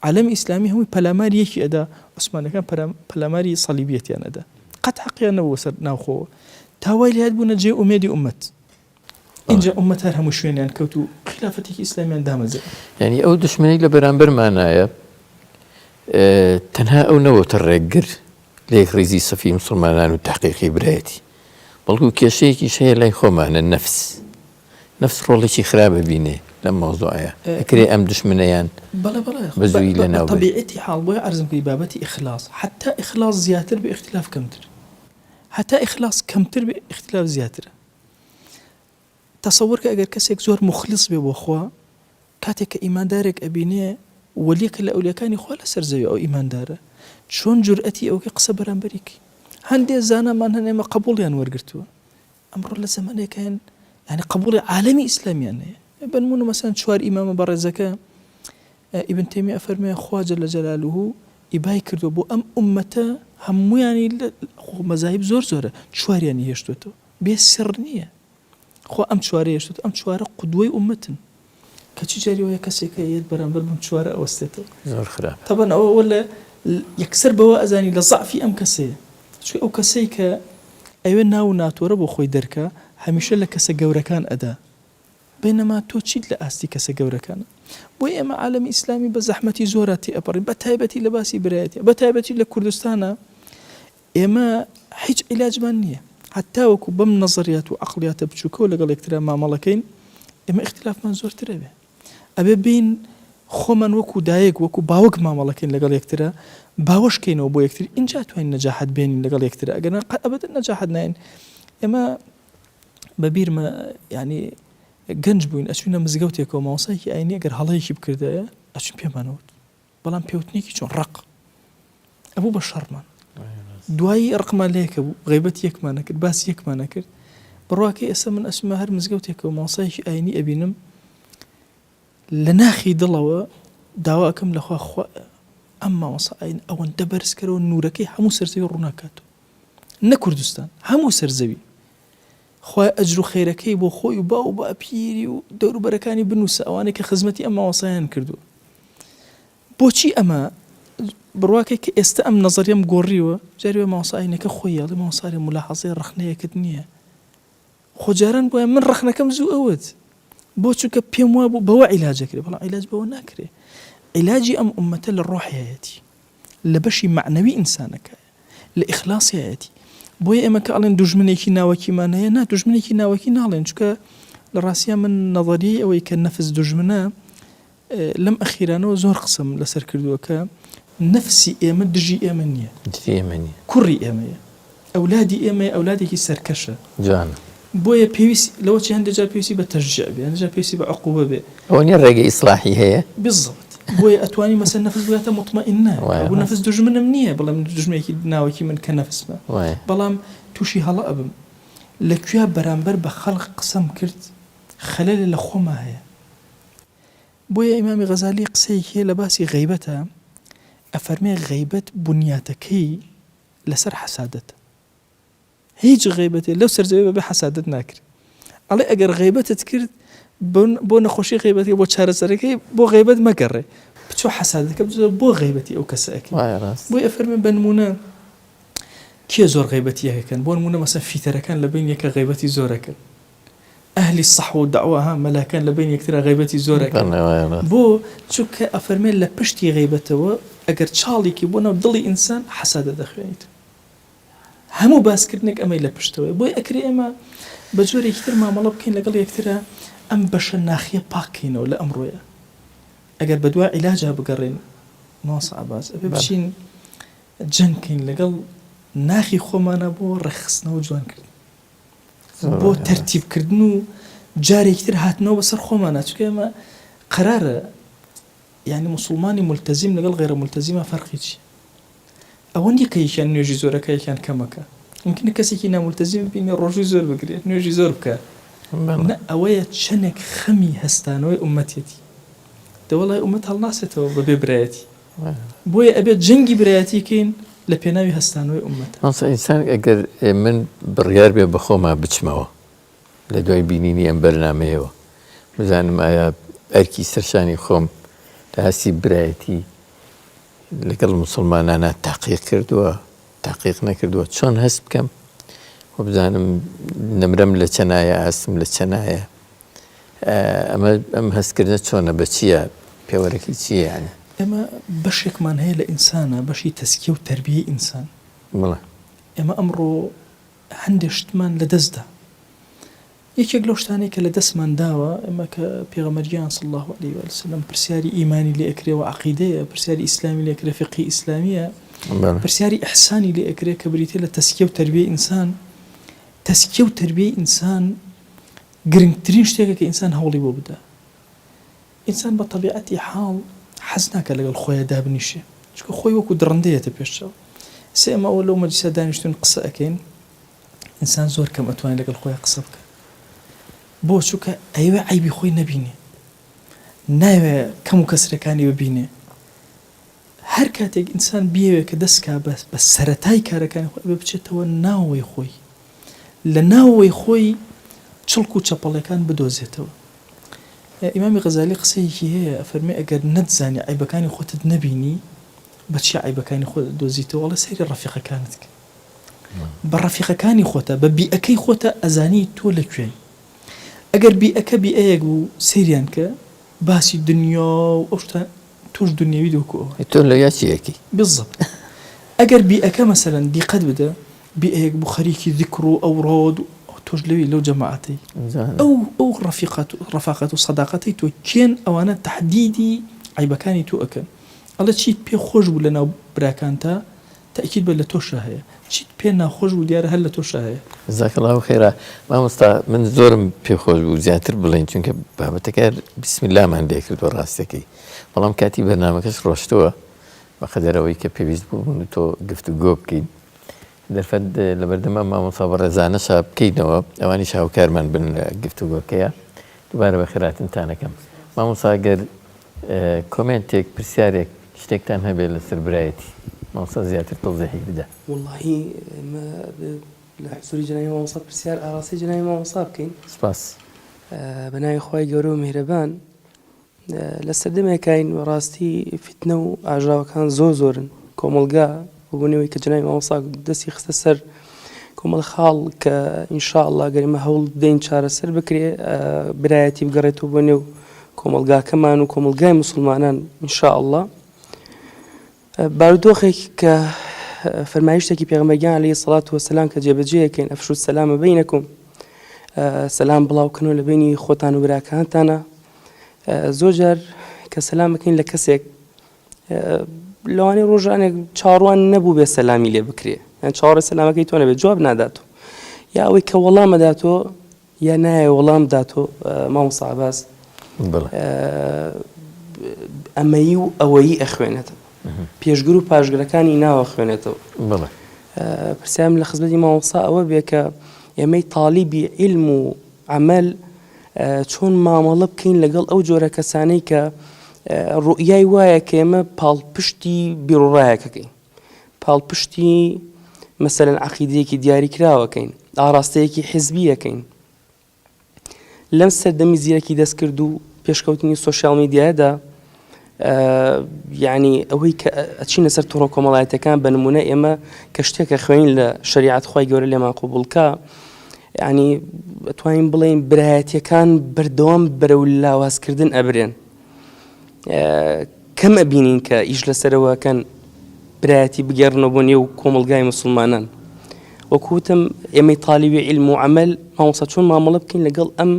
عالەمی ئیسلامی هەمووی پەلاماری یەکی ئەدا عوسمانەکان پەلاماری سەلیبیەتیان ئەدا قەت حەقیان نەبوو سەر ناوخۆوە تا وای لێهات بوونە جێ ئومێدی ئومەت ئینجا ئومەت هەر هەموو شوێنیان کەوت و خیلافەتێکی ئیسلامیان دامەزرا. یانی ئەو دوشمنەی لە بەرامبەرمانایە تەنها ئەو نەوەتە ڕێگر لە یەکڕیزی سەفی موسڵمانان و تەحقیقی برایەتی، بەڵکو کێشەیەکیش هەیە لای خۆمانە نەفس، نەفس ڕۆڵێکی خراپ ئەبینێ لەم مەوزوعەیا، ئەکرێ ئەم دوشمنەیان بەڵێ بەڵێ بە زوویی بە لەناو بەرین. تەبیعەتی حاڵ بۆیە عەرزم کردی بابەتی ئیخلاص حەتا ئیخلاص زیاتر بێ ئیختلاف کەمتر هەتا ئیخلاص کەمتر بێ ئیختلاف زیاترە. تەسەوەر کە ئەگەر کەسێک زۆر موخلیص بێ بۆ خوا کاتێک کە ئیماندارێک ئەبینێ وەلیەکە لە ئەولیاکانی خوا لەسەر زەوی ئەو ئیماندارە چۆن جورئەتی ئەوکەی قسە بەرامبەری کەی هەندێ زانامان هەن ئێمە قەبوڵیان وەرگرتووە ئەمڕۆ لە زەمەنێک هەن یعنی قەبوڵی عالەمی ئیسلامیان هەیە بنمونە مەسەن چوار ئیمامە بەڕێزەکە ئیبن تەیمیە ئەفەرموێ خوا جل جلالە ئیبای کردووە بۆ ئەم ئوممەتە هەموویانی خۆ مەزاهیب زۆر زۆرە چواریانی هێشتووەتەوە بێ سڕ نییە خوا ئەم چوارەی هێشتووەتەوە ئەم چوارە قودوەی ئوممەتن کەچی جاری وایە کەسێک هەیە یەت بەرامبەر بەم چوارە ئەوەستێتەوە زۆر خراپە تەبەن ئەوە ئەوە لە یەکسەر بەوە ئەزانی لە زەعفی ئەم کەسەیە چونکە ئەو کەسەی کە ئەوێ ناو و ناتۆرە بۆ خۆی دەرکا هەمیشە لە کەسە گەورەکان ئەدا بەینەما تۆ چیت لە ئاستی کەسە گەورەکانە؟ بۆیە ئێمە عالەمی ئیسلامی بە زەحمەتی زۆرا تێئەپەڕین بە تایبەتی لە باسی برایەتیا بە تایبەتی لە کوردستانا ئێمە هیچ عیلاجمان نییە هەتاوەکو بەم نەزەریات و عەقڵیاتە بچووکەوە لەگەڵ یەکترا مامەڵەکەین ئێمە ئیختلافمان زۆرتر ئەبێ ئەبێ بین خۆمان وەکو دایک وەکو باوک مامەڵەکەین لەگەڵ یەکترا باوەش کەینەوە بۆ یەکتر ئینجا توانین نەجاحەت بێنین لەگەڵ یەکترا ئەگەر نا قەت ئەبەدەن نەجاحەت ناین ئێمە بە بیرمە یانی گەنج بووین ئەچوینە مزگەوتێکەوە مامۆستایەکی ئاینی ئەگەر هەڵەیەکی بکردایە ئەچوین پێمانەوت بەڵام پێوتنێکی چۆن ڕق ئەبوو بە شەڕمان دوایی ڕقمان لەیەکە بوو غیبەت یەکمان نەکرد باسی یەکمان نەکرد بڕواکەی ئێستا من ئەچمە هەر مزگەوتێکەوە مامۆستایەکی ئاینی ئەبینم لە ناخی دڵەوە داوا ئەکەم لەخوا خوا ئەم مامۆستا ئاین ئەوەندە بەرز کەرەوە نورەکەی هەموو سەرزەوی ڕووناکاتەوە نە کوردستان هەموو سەر زەوی خوایە ئەجر و خێرەکەی بۆ خۆی و باو و باپیری و دەوروبەرەکانی بنووسە ئەوانەی کە خزمەتی ئەم مامۆستایان کردووە بۆچی ئەمە بڕواکەی کە ئێستا ئەم نەزەریەم گۆڕیوە جاری وایە مامۆستا ئاینەکە خۆی ئەڵێ مامۆستا ئەرێ مولاحەزەی ڕەخنەیەکت نییە خۆ جاران بۆیە من ڕەخنەکەم زوو ئەوت بۆ چونکە پێم وابوو بەوە عیلاجەکرێ بەڵام عیلاج بەوە ناکرێ عیلاجی ئەم ئومەتە لە ڕۆحیایەتی لە بەشی مەعنەوی ئینسانەکایە، لە ئیخلاسیایەتی. بۆیە ئێمە کە ئەڵێن دوژمنێکی ناوەکیمان هەیە، نا دوژمنێکی ناوەکی ناڵێن، چونکە لە ڕاستیا من نەزەریەی ئەوەی کە نەفس دوژمنە لەم ئەخیرانەوە زۆر قسەم لەسەر کردووە کە نەفسی ئێمە دژی ئێمە نییە، دژی ئێمە نییە، کوڕی ئێمەیە. ئەولادی ئێمەیە ئەولادێکی سەرکەشە. جوانە. بۆیە پێویست لەوە چی هەندێ جار پێویستی بە تەشجیع بێ هەندێ جار پێویستی بە عقوبە بێ. ئەوە نیە ڕێگەی ئیسڵاحی هەیە؟ بالضبط بۆیە ئەتوانی مەسەلەن نەفس بگاتە موتمەئینە وایە ئەبوو ڕاست. نەفس دوژمنم نیە بڵێم دوژمنێکی ناوەکی من کە نەفسمە وایە. بەڵام توشی هەڵە ئەبم لە کویا بەرامبەر بە خەڵق قسەم کرد خەلەلێ لە خۆما هەیە بۆیە ئیمامی غەزالی قسەیەکی هەیە لە باسی غەیبەتە ئەفەرمێ غەیبەت بونیاتەکەی لەسەر حەسادەتە. هیچ غەیبەتێ لەو سەر زەویە بەبێ حەسادەت ناکرێ. ئەڵێ ئەگەر غەیبەتت کرد بۆ نەخۆشی غەیبەتەکە بۆ چارەسەرەکەی بۆ غەیبەت مەگەڕێ بچۆ حەسادەکە بزۆ بۆ غەیبەتی ئەو کەسە ئەکەی بۆی ئەفەرمێ بە نمونە کێ زۆر غەیبەتی یەکەکەن بۆ نمونە مەسەن فیتەرەکان لە بین یەکە غەیبەتی زۆرەکەن ئەهلی سەحوە و دەعوە ها مەلاکان لە بین یەکترا غەیبەتی زۆرەکەن بۆ چونکە ئەفەرمێ لە پشتی غەیبەتەوە ئەگەر چاڵێکی بۆ ناو دڵی ئینسان حەسادە دەخوێنیت هەموو باسکردنێک ئەمەی لە پشتەوەیە بۆیە ئەکرێ ئێمە بە جۆرێکی تر مامەڵە بکەین لەگەڵ یەکترا ئەم بەشە ناخیە پاک کەینەوە لە ئەمڕۆیە ئەگەر بە دوای عیلاجا بگەڕێین مامۆستا عەباس ئەبێ بچین جەنگ کەین لەگەڵ ناخی خۆمانە بۆ ڕێکخستنەوە جوانکردن بۆ تەرتیبکردن و جارێکی تر هاتنەوە بەسەر خۆمانە چونکە ئێمە قەرارە یانی موسڵمانی مولتەزیم لەگەڵ غەیرە مولتەزیما فەرقی چیە؟ ئەوە نیە کە یەکیان نوێژی زۆرەکە یەکیان کەمەکە ممکنە کەسێکی نامولتەزیم ببینی ڕۆژووی زۆر بگرێت نوێژی زۆر بکە نە ئەوەیە چەندێک خەمی هەستانەوەی ئومەتێتی دەوەڵای ئومەت هەڵناسێتەوە بەبێ برایەتی بۆیە ئەبێت جەنگی برایەتی کەین لە پێناوی هەستانەوەی ئومەت. مامۆستا ئینسان ئەگەر من بڕیار بێ بەخۆما بچمەوە لە دوای بینینی ئەم بەرنامەیەوە بزانم ئایا ئەرکی سەرشانی خۆم لە ئاستی برایەتی لەگەڵ موسڵمانانا تەحقیق کردووە تەحقیق نەکردووە چۆن هەست بکەم و بزانم نمرەم لە چەنایە ئاستم لە چەنایە ئەمە ئەم هەستکردنە چۆنە بە چییە پێوەرەکەی چییە یعنی ئێمە بەشێکمان هەیە لە ئینسانە بەشی تەزکیە و تەربیەی ئینسان بەڵێ ئێمە ئەمڕۆ هەندێ شتمان لەدەست دا. یەکێک لەو شتانەی کە لەدەستمان داوە، ئێمە کە پێغەمبەر گیان صلی اللە علیه و آله وسلم پرسیاری ئیمانی لێ ئەکرێ و عەقیدەیە، پرسیاری ئیسلامی لێ ئەکرێ فیقهی ئیسلامییە، پرسیاری ئیحسانی لێ ئەکرێ کە بریتیە لە تەزکیە و تەربیەی ئینسان. تەزکیە و تەربیەی ئینسان گرنگترین شتێکە کە ئینسان هەوڵی بۆ بدا. ئینسان بە تەبیعەتی حاڵ حەز ناکات لەگەڵ خۆیا دابنیشێ چونکە خۆی وەکو دڕندە یەتە پێش چاو ئێستا ئێمە ئەوە لەو مەجلیسە دانیشتوین قسە ئەکەین ئینسان زۆر کەم ئەتوانێت لەگەڵ خۆیا قسە بکە بۆ چونکە ئەیەوێ عەیبی خۆی نەبینێ نایەوێ کەم و کەسرەکانی ببینێ هەر کاتێک ئینسان بیەوێ کە دەست کا بە سەرەتای کارەکانی خۆی ئەبێ بچێتەوە ناوەوەی خۆی لە ناوەوەی خۆی چڵک و چەپەڵەکان بدۆزێتەوە. ئیمامی غەزالی قسەیەکی هەیە ئەفەرمێ ئەگەر نەتزانی عەیبەکانی خۆتت نەبینی بە چی عەیبەکانی خۆت ئەدۆزیتەوە ئەڵێ سەیری ڕەفیقەکانت کە بە ڕەفیقەکانی خۆتە بە بیئەکەی خۆتە ئەزانی تۆ لە کوێی ئەگەر بیئەکە بیئەیەک بوو سەیریان کە باسی دنیا و ئەو شتە تۆش دنیاویت وەکو ئەوان. تۆ لەویا چی ئەکەی؟ بالضبط ئەگەر بیئەکە مەسەلەن دیقەت بدە بیئەیەک بوو خەریکی ذیکر و ئەوراد و تۆش لەوی لەو جەماعەتەی ئەو ئەو ڕەفیقەت و ڕەفاقەت و سەداقەتەی تۆ کێن ئەوانە تەحدیدی عەیبەکانی تۆ ئەکەن ئەڵێ چیت پێ خۆش بوو لەناو براکانتا تەئکید بە لە تۆشا هەیە چیت پێ ناخۆش بوو دیارە هەر لە تۆشا هەیە. جزاک اللە خیرا مامۆستا من زۆرم پێ خۆش بوو زیاتر بڵێین چونکە بابەتەکە هەر بسم اللە مان لێ کردووە ڕاستەکەی بەڵام کاتی بەرنامەکەش ڕۆشتووە بەقەدەر ئەوەی کە پێویست بوو من و تۆ گفتوگۆ بکەین دەرفەت لەبەردەم ئەم مامۆستا بەڕێزانەشا بکەینەوە ئەوانیش هاوکارمان بن لە گفتوگۆکەیە دووبارە بەخێرهاتنتان ئەکەم مامۆستا گەر کۆمێنتێک پرسیارێک شتێکتان هەبێت لەسەر برایەتی مامۆستا زیاتر تەوزیحی بدە. وەڵاهی ئێمە لە حزوری جەنابی مامۆستا پرسیار ئاراستەی جەنابی مامۆستا بکەین. سپاس. بە ناوی خوای گەورە و میهرەبان لە سەردەمێکاین بەڕاستی فیتنە و ئاژاوەکان زۆر زۆرن کۆمەڵگا بۆ نەوەی کە جەنابی مامۆستا دەستی خستە سەر کۆمەڵ خاڵ کە إن شاء الله گەر ئێمە هەوڵ بدەین چارەسەر بکرێ برایەتی بگەڕێتەوە بۆ نێو کۆمەڵگاکەمان و کۆمەڵگای موسڵمانان إن شاء الله بارودۆخێک کە فەرمایشتێکی پێغەمبەر گیان علیه الصلاة والسلام کە جێبەجێ ئەکەین أفشوا السلام بينكم سەلام بڵاوکەنەوە لە بینی خۆتان و براکانتانە زۆر جار کە سەلامەکەین لە کەسێک لەوانەیە ڕۆژانێک چاوەڕوان نەبوو بێ سەلامی لێ بکرێ یان چاوەڕێ سەلامەکەی تۆ نەبێت جواب ناداتەوە یا ئەوەی کە وەڵامەداتەوە یا نایە وەڵام داتۆ مامۆستا عەباس ئەمەیی و ئەوەیی ئەخوێنێتەوە پێشگر و پاشگرەکانی ناوە خوێنێتەوە پرسیارم لە خزمەتی مامۆستا ئەوە بێ کە ئێمەی تالیبی عیلم و عەمەل چۆن مامەڵە بکەین لەگەڵ ئەو جۆرە کەسانەی کە ڕوئیای وایە کە ئێمە پاڵپشتی بیروڕایەکەکەین پاڵپشتی. مەسەلەن عەقیدەیەکی دیاریکراوەکەین، ئاڕاستەیەکی حیزبییەکەین. لەم سەردەمی زیرەکی دەستکرد و پێشکەوتنی سۆشیال میدیایەدا یعنی ئەوەی کە ئەچینە سەر تۆڕە کۆمەڵایەتەکان بە نمونە ئێمە کە شتێکە خوێنین لە شریعەت خوای گەورە لێمان قوبوڵکە ینی ئەتوانین بڵێین برایەتیەکان بەردەوام بەرەو لاوازکردن ئەبرێن کەم ئەبینین کە ئیش لەسەرەوەکەن برایەتی بگێڕنەوە بۆ نێو کۆمەڵگای مسلمانان وەکو وتم ئێمەی تالیبی عیلم و عەمەل مامۆستا چۆن مامەڵە بکەین لەگەڵ ئەم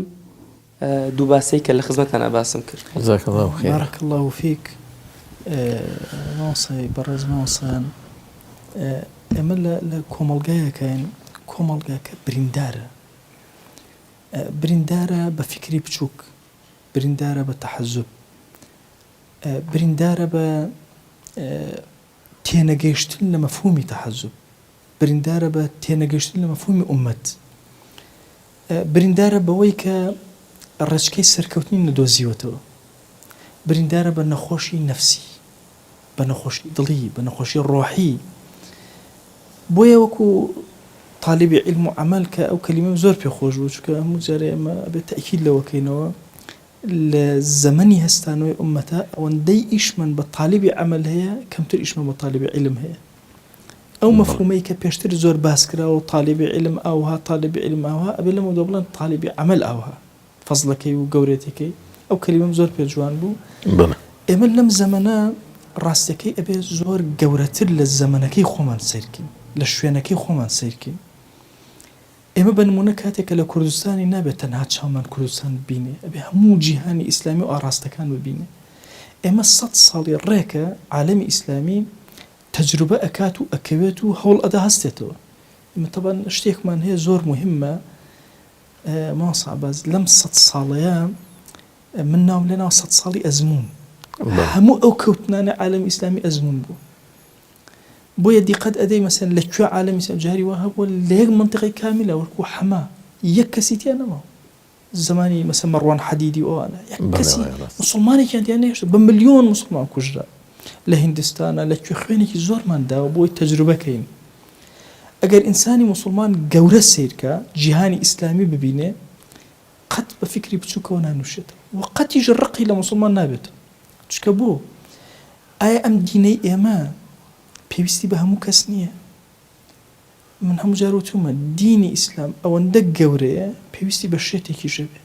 دوو باسەی کە لە خزمەتانا باسم کرد. جزاک اللە خیرا. بارک اللە فیک مامۆستای بەڕێز مامۆستایان ئێمە لە کۆمەڵگایەکاین کۆمەڵگاکە بریندارە بریندارە بە فیکری بچووک بریندارە بە تەحەزوب بریندارە بە تێنەگەیشتن لە مەفهومی تەحەزوب بریندارە بە تێنەگەیشتن لە مەفهومی ئوممەت، بریندارە بەوەی کە ڕێچکەی سەرکەوتنی نەدۆزیوەتەوە، بریندارە بە نەخۆشی نەفسی، بە نەخۆشی دڵی، بە نەخۆشی ڕۆحی. بۆیە وەکو تالیبی عیلم و عەمەل کە ئەو کەلیمەم زۆر پێ خۆش بوو، چونکە هەموو جارێ ئێمە ئەبێ تەئکید لەوە کەینەوە، لە زەمەنی هەستانەوەی ئوممەتا ئەوەندەی ئیشمان بە تالیبی عەمەل هەیە کەمتر ئیشمان بە تالیبی عیلم هەیە. ئەو مەفهومەی کە پێشتر زۆر باس کراوە و تالیبی عیلم ئاوها تالیبی عیلم ئاوها ئەبێ لەمەودوا بڵێن تالیبی عەمەل ئاوها فەزڵەکەی و گەورێتیەکەی ئەو کەلیمەم زۆر پێ جوان بوو. بەڵێ. ئێمە لەم زەمەنە ڕاستیەکەی ئەبێ زۆر گەورەتر لە زەمەنەکەی خۆمان سەیر کەین لە شوێنەکەی خۆمان سەیر کەین. ئێمە بە نموونە کاتێک کە لە کوردستانین نابێت تەنها چاومان کوردستان ببینێ، ئەبێ هەموو جیهانی ئیسلامی و ئاڕاستەکان ببینێ. ئێمە سەت ساڵی ڕێکە عالەمی ئیسلامی تەجروبە ئەکات و ئەکەوێت و هەوڵ ئەدا هەستێتەوە. ئێمە تەبعەن شتێکمان هەیە زۆر موهیمە مامۆستا عەباس لەم سەت ساڵەیە من ناوم لێناوە سەت ساڵی ئەزموون. هەموو ئەو کەوتنانەی عالەمی ئیسلامی ئەزموون بوو. بۆیە دیقەت ئەدەی مەسەلەن لە کوێ عالەمی ئیسلام جاری وا هەبووە لە یەک مەنتیقەی کامیلە وەکو حەما یەک کەسی تیا نەماوە زمانی مەسەلەن مەڕوان حەدیدی و ئەوانە یەک کەسی موسڵمانێکیان تیا نەهێشت بە ملیۆن موسڵمان کوژرا لە هیندستانە لە کوێ خوێنێکی زۆرمان داوە بۆی تەجروبە کەین ئەگەر ئینسانی موسڵمان گەورە سەیرکە جیهانی ئیسلامی ببینێ قەت بە فیکری بچووکەوە نانووشێتەوە و قەتیش ڕقی لە موسڵمان نابێتەوە چونکە بۆ ئایا ئەم دینەی ئێمە پێویستی بە هەموو کەس نییە؟ من هەموو جار وتومە دینی ئیسلام ئەوەندە گەورەیە پێویستی بە شێتێکیش هەبێ.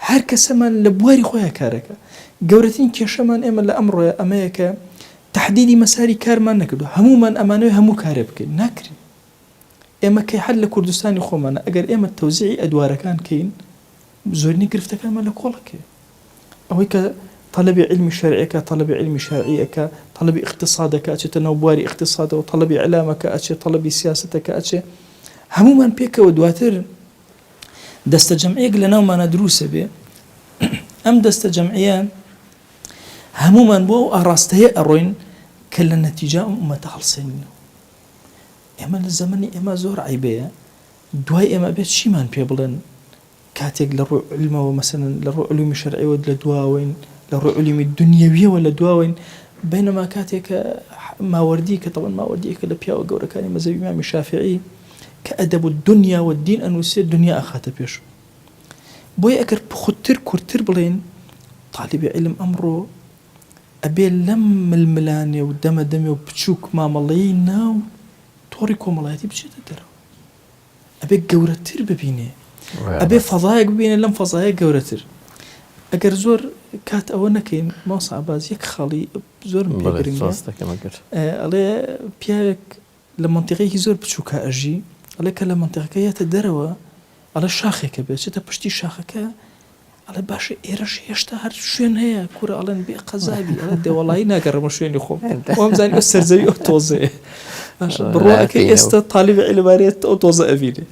هەر کەسەمان لە بواری خۆیان کارەکە. گەورەترین کێشەمان ئێمە لە ئەمڕۆیە ئەمەیە کە تەحدیدی مەساری کارمان نەکردووە. هەموومان ئەمانەوێ هەموو کارێ بکەین. ناکرێ. ئێمە کەی هەر لە کوردستانی خۆمانە ئەگەر ئێمە تەوزیعی ئەدوارەکان کەین زۆرینەی گرفتەکانمان لە کۆڵەکەیە. ئەوەی کە تەلەبی عیلمی شەرعیەکە تەلەبی عیلمی شەرعی ئەکا، تەلەبی ئیقتیسادەکە ئەچێتە ناو بواری ئیقتیسادەوە، تەلەبی ئیعلامەکە ئەچێ، تەلەبی سیاسەتەکە ئەچێ، هەموومان پێکەوە دواتر دەستە جەمعیەک لە ناومانە دروست ئەبێ، ئەم دەستە جەمعیە هەموومان بۆ ئەو ئاڕاستەیە ئەڕۆین کە لە نەتیجە ئەم ئومەتە هەڵسێنینەوە. ئێمە لە زەمەنی ئێمە زۆر عەیبەیە، دوای ئێمە ئەبێ چیمان پێ بڵێن؟ کاتێک لە ڕووی عیلمەوە مەسەلەن لە ڕووی علومی شەرعیەوە لە دواوەین، لە ڕووی علومی دونیەویەوە لە دواوەین، بەینەما کاتێک کە ماوەردی کە تەبعەن ماوەردی یەکێکە لە پیاوە گەورەکانی مەزهەبی ئیمامی شافعی کە ئەدەب الدنیا و الدین ئەنووسێ دونیا ئەخاتە پێش. بۆیە ئەگەر پوختتر کورتتر بڵێین تالیبی عیلم ئەمڕۆ ئەبێ لەم ململانێ و دەمە دەمێ و بچووک مامەڵەیەی ناو تۆڕی کۆمەڵایەتی بچێتە دەرەوە. ئەبێ گەورەتر ببینێ ئەبێ فەزایەک ببینێ لەم فەزایە گەورەتر ئەگەر زۆر کات ئەوە نەکەین مامۆستا عەباس یەک خاڵی زۆرم پێ گرنگە ئەڵێ پیاوێک لە مەنتیقەیەکی زۆر بچووکە ئەژی ئەڵێ کە لە مەنتیقەکە یەتە دەرەوە ئەڵێ شاخێکە بێ چێتە پشتی شاخەکە ئەڵێ باشە ئێرەش هێشتا هەر شوێن هەیە کورە ئەڵێن بێ قەزابی ئەڵێ دەوەڵایی ناگەڕێمە شوێنی خۆم وام زانی ئەو سەرزەوی ئەو تۆزەیە باشە بڕواکە ئێستا تالیبی عیلمانیەت ئەو تۆزە ئەبینێ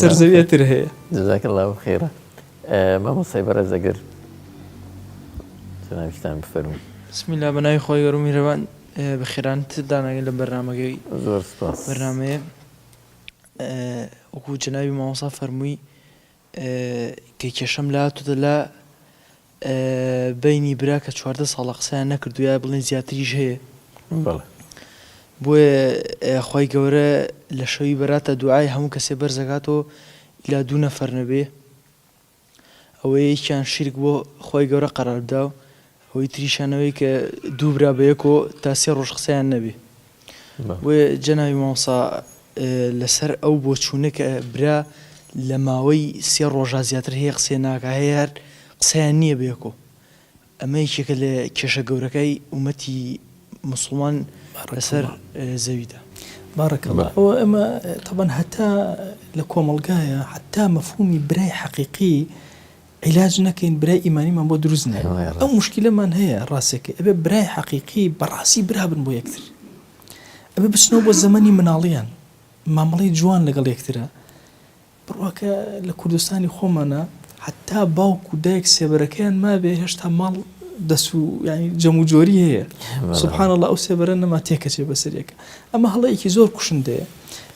سەرزەویەتر هەیە جزاک الله خیرا مامۆستای بەڕێز ئەگەر جەنابیشتان بفەرموون. بسم اللە بە ناوی خوای گەورە و میهرەبان بەخێرانت داناگەین لە بەرنامەکەی زۆر سپاس بەرنامەیە وەکو جەنابی مامۆستا فەرمووی کە کێشەم لە هاتۆتە لا بەینی برا کە 14 ساڵە قسەیان نەکردو یا بڵێن زیاتریش هەیە بەڵێ. بۆیە خوای گەورە لە شەوی بەراتە دوعای هەموو کەسێ بەرزەکاتەوە ئیلا دوو نەفەر نەبێ ئەوەی یەکیان شیرک بۆ خوای گەورە قەرار بدا و ئەوەی تریشیان ئەوەی کە دوو برا بەیەکەوە تا سێ ڕۆژ قسەیان نەبێ بۆیە جەنابی مامۆستا لەسەر ئەو بۆچوونە کە برا لە ماوەی سێ ڕۆژا زیاتر هەیە قسەی ناکا هەیە هەر قسەیان نییە بەیەکەوە ئەمە یەکێکە لە کێشە گەورەکای ئومەتی موسڵمان لەسەر زەویدا. بارک اللە ئەوە ئێمە تەبەن هەتا لە کۆمەڵگایە حتا مەفهومی برای حەقیقی عیلاج نەکەین برای ئیمانیمان بۆ دروست نایە ئەو مشکلەمان هەیە ڕاستەکەی ئەبێ برای حەقیقی بەڕاستی برا بن بۆ یەکتر ئەبێ بچنەوە بۆ زەمەنی مناڵیان مامەڵەی جوان لەگەڵ یەکترە بڕواکە لە کوردستانی خۆمانا حەتا باوک و دایک سێبەرەکەیان مابێ هێشتا ماڵ دەس و یانی جەم و جۆری هەیە سبحان اللە ئەو سێبەرە نەما تێکەچێ بەسەر یەکە ئەمە هەڵەیەکی زۆر کوشندەیە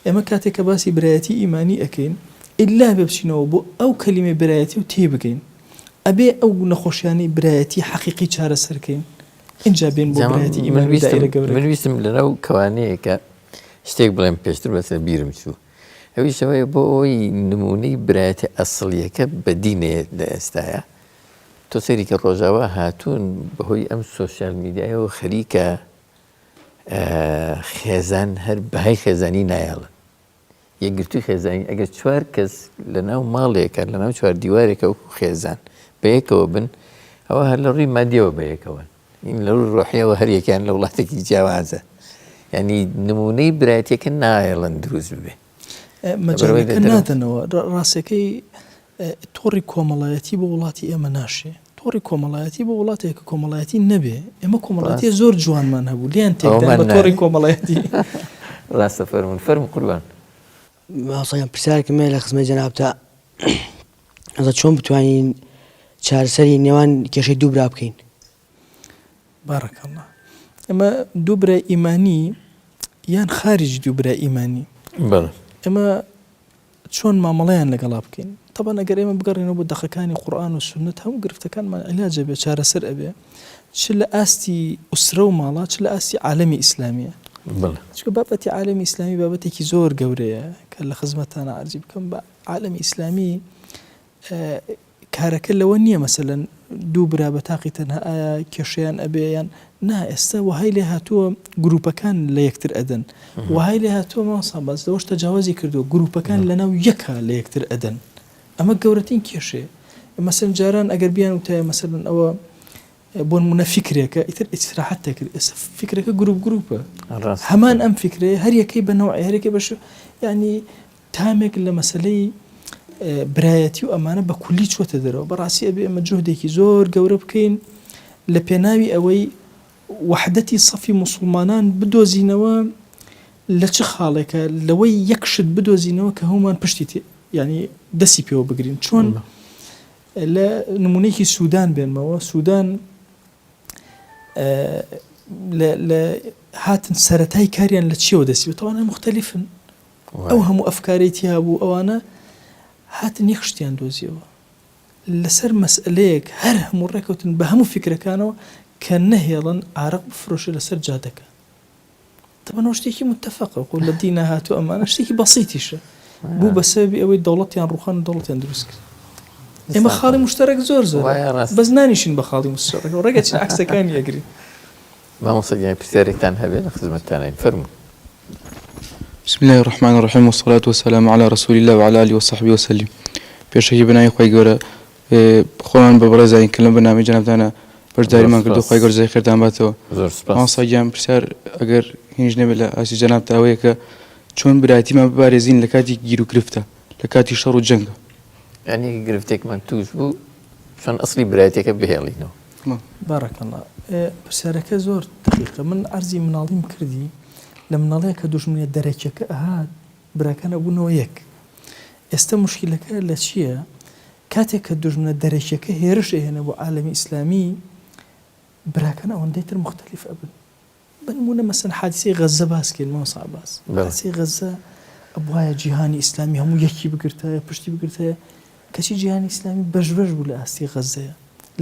ئێمە کاتێک کە باسی برایەتی ئیمانی ئەکەین ئیلا بێ بچینەوە بۆ ئەو کەلیمەی برایەتی و تێبگەین ئەبێ ئەو نەخۆشیانەی برایەتی حەقیقی چارەسەرکەین ئینجا بێن بۆ برایەتی ئیمانی و دائیرە گەورەکە. من ویستم لەناو کەوانەیەکە شتێک بڵێم پێشتر بەسەر بیرم چوو ئەویش ئەوەیە بۆ ئەوەی نموونەی برایەتە ئەسڵییەکە بەدی نەیەت لە ئێستایا تۆ سەیری کە ڕۆژاوا هاتوون بەهۆی ئەم سۆشیال میدیایەوە خەریکە خێزان هەر بەهای خێزانی نایەڵن یەکگرتووی خێزانی ئەگەر چوار کەس لە ناو ماڵێکە لە ناو چوار دیوارێکە وەکو خێزان بەیەکەوە بن ئەوە هەر لە ڕووی مادیەوە بەیەکەوەن لە ڕووی ڕۆحیەوە هەر یەکیان لە وڵاتێکی جیاوازە یعنی نمونەی برایەتیەکە نایەڵن دروست ببێ. مەجالەکە نادەنەوە ڕاستەکەی تۆڕی کۆمەڵایەتی بۆ وڵاتی ئێمە ناشێ تۆڕی کۆمەڵایەتی بۆ وڵاتێک کە کۆمەڵایەتی نەبێ ئێمە کۆمەڵایەتی زۆر جوانمان هەبوو لێیان تێکدان بە تۆڕی کۆمەڵایەتی ڕاستە فەرموون فەرموو قوربان. مامۆستا گیان پرسیارێکم هەیە لە خزمەتی جەنابتا ئەڵێ چۆن بتوانین چارەسەری نێوان کێشەی دوو برا بکەین؟ بارک اللە ئێمە دوو برای ئیمانی یان خارجی دوو برای ئیمانی بەڵێ ئێمە چۆن مامەڵەیان لەگەڵا بکەین تەبعەن ئەگەر ئێمە بگەڕێینەوە بۆ دەقەکانی قورئان و سوننەت هەموو گرفتەکانمان عیلاج ئەبێ چارەسەر ئەبێ چ لە ئاستی ئوسرە و ماڵا چ لە ئاستی عالەمی ئیسلامیە بەڵێ چونکە بابەتی عالەمی ئیسلامی بابەتێکی زۆر گەورەیە کە لە خزمەتتانا عەرزی بکەم بە عالەمی ئیسلامی کارەکە لەوە نییە مەسەلەن دوو برا بە تاقی تەنها ئایا کێشەیان ئەبێ یان نا ئێستا وەهای لێ هاتووە گروپەکان لە یەکتر ئەدەن وەهای لێ هاتووە مامۆستا باس لەوەش تەجاوزی کردووە گروپەکان لەناو یەکا لە یەکتر ئەدەن ئەمە گەورەترین کێشەیە مەسەلەن جاران ئەگەر بیان وتایە مەسەلەن ئەوە بۆ نمونە فیکرێکە ئیتر ئیسراحەت دەکرد ئێستا فیکرەکە گروپ گروپە هەمان ئەم فیکرەیە هەر یەکەی بە نەوعی هەر یەکەی بە شێ یعنی تامێک لە مەسەلەی برایەتی و ئەمانە بە کولی چۆتە دەرەوە بەڕاستی ئەبێ ئێمە جوهدێکی زۆر گەورە بکەین لە پێناوی ئەوەی وەحدەتی سەفی موسڵمانان بدۆزینەوە لە چ خاڵێکە لەوەی یەک شت بدۆزینەوە کە هەمومان پشتی تێ یعنی دەستی پێوە بگرین چۆن لە نمونەیەکی سودان بێنمەوە سودان لە هاتن سەتای کاریان لە چیەوە دەستی تەوانە مختلفن ئەو هەموو ئەفکارەی تیا بوو ئەوانە هاتن یەک شتیان دۆزیەوە لەسەر مەسئلەیەک هەر هەموو ڕێکەوتن بە هەموو فیکرەکانەوە کە نەهێڵن عارەق بفرۆشێ لەسەر جادەکە تەبەن ئەوە شتێکی متەفەقە خۆ لە دینا هاتوو ئەمانە شتێکی بەسیتیشە بوو بە سەبەبی ئەوەی دەوڵەتیان ڕوخان و دەوڵەتیان دروست کرد ئێمە خاڵی مشتەرەک زۆر زۆر بەس نانیشین بە خاڵی مشتەرەک ڕێگە چین عەکسەکانی ئەگرین مامۆستا گیان پرسیارێکتان هەبێ لە خزمەتتانین فەرموو. بسم اللە الرحمن الرحیم والصلاة والسلام علی رسول اللە وعلی آله وصحبه وسلم پێشەکی بەناوی خوای گەورە خۆمان بە بەڕێز زانین کە لەم بەرنامەی جەنابتانە بەشداریمان کردو خوای گەورە جزای خێرتان باتەوە زۆر سپاس مامۆستا گیان پرسیار ئەگەر هینیش نەبێت لە ئاستی جەنابتا ئەوەیە کە چۆن برایەتیمان بپارێزین لە کاتی گیروگرفتە لە کاتی شەڕ و جەنگە یانی گرفتێکمان توش بوو چۆن ئەسڵی برایەتیەکە بهێڵینەوە. بارک اللە پرسیارەکە زۆر دقیقە من عەرزی مناڵیم کردی لە مناڵیا کە دوژمنە دەرەکیەکە ئەهات براکان ئەبوونەوە یەک ئێستا مشکلەکە لە چییە کاتێک کە دوژمنە دەرەکیەکە هێرش ئەهێنە بۆ عالەمی ئیسلامی براکان ئەوەندەی تر مختلف ئەبن بە نموونە مەسەن حادیسەی غەززە باس کەین مامۆستا عەباس حادیسەی غەززە ئەبوایە جیهانی ئیسلامی هەموو یەکی بگرتایە پشتی بگرتایە کەچی جیهانی ئیسلامی بەش بەش بوو لە ئاستی غەززەیە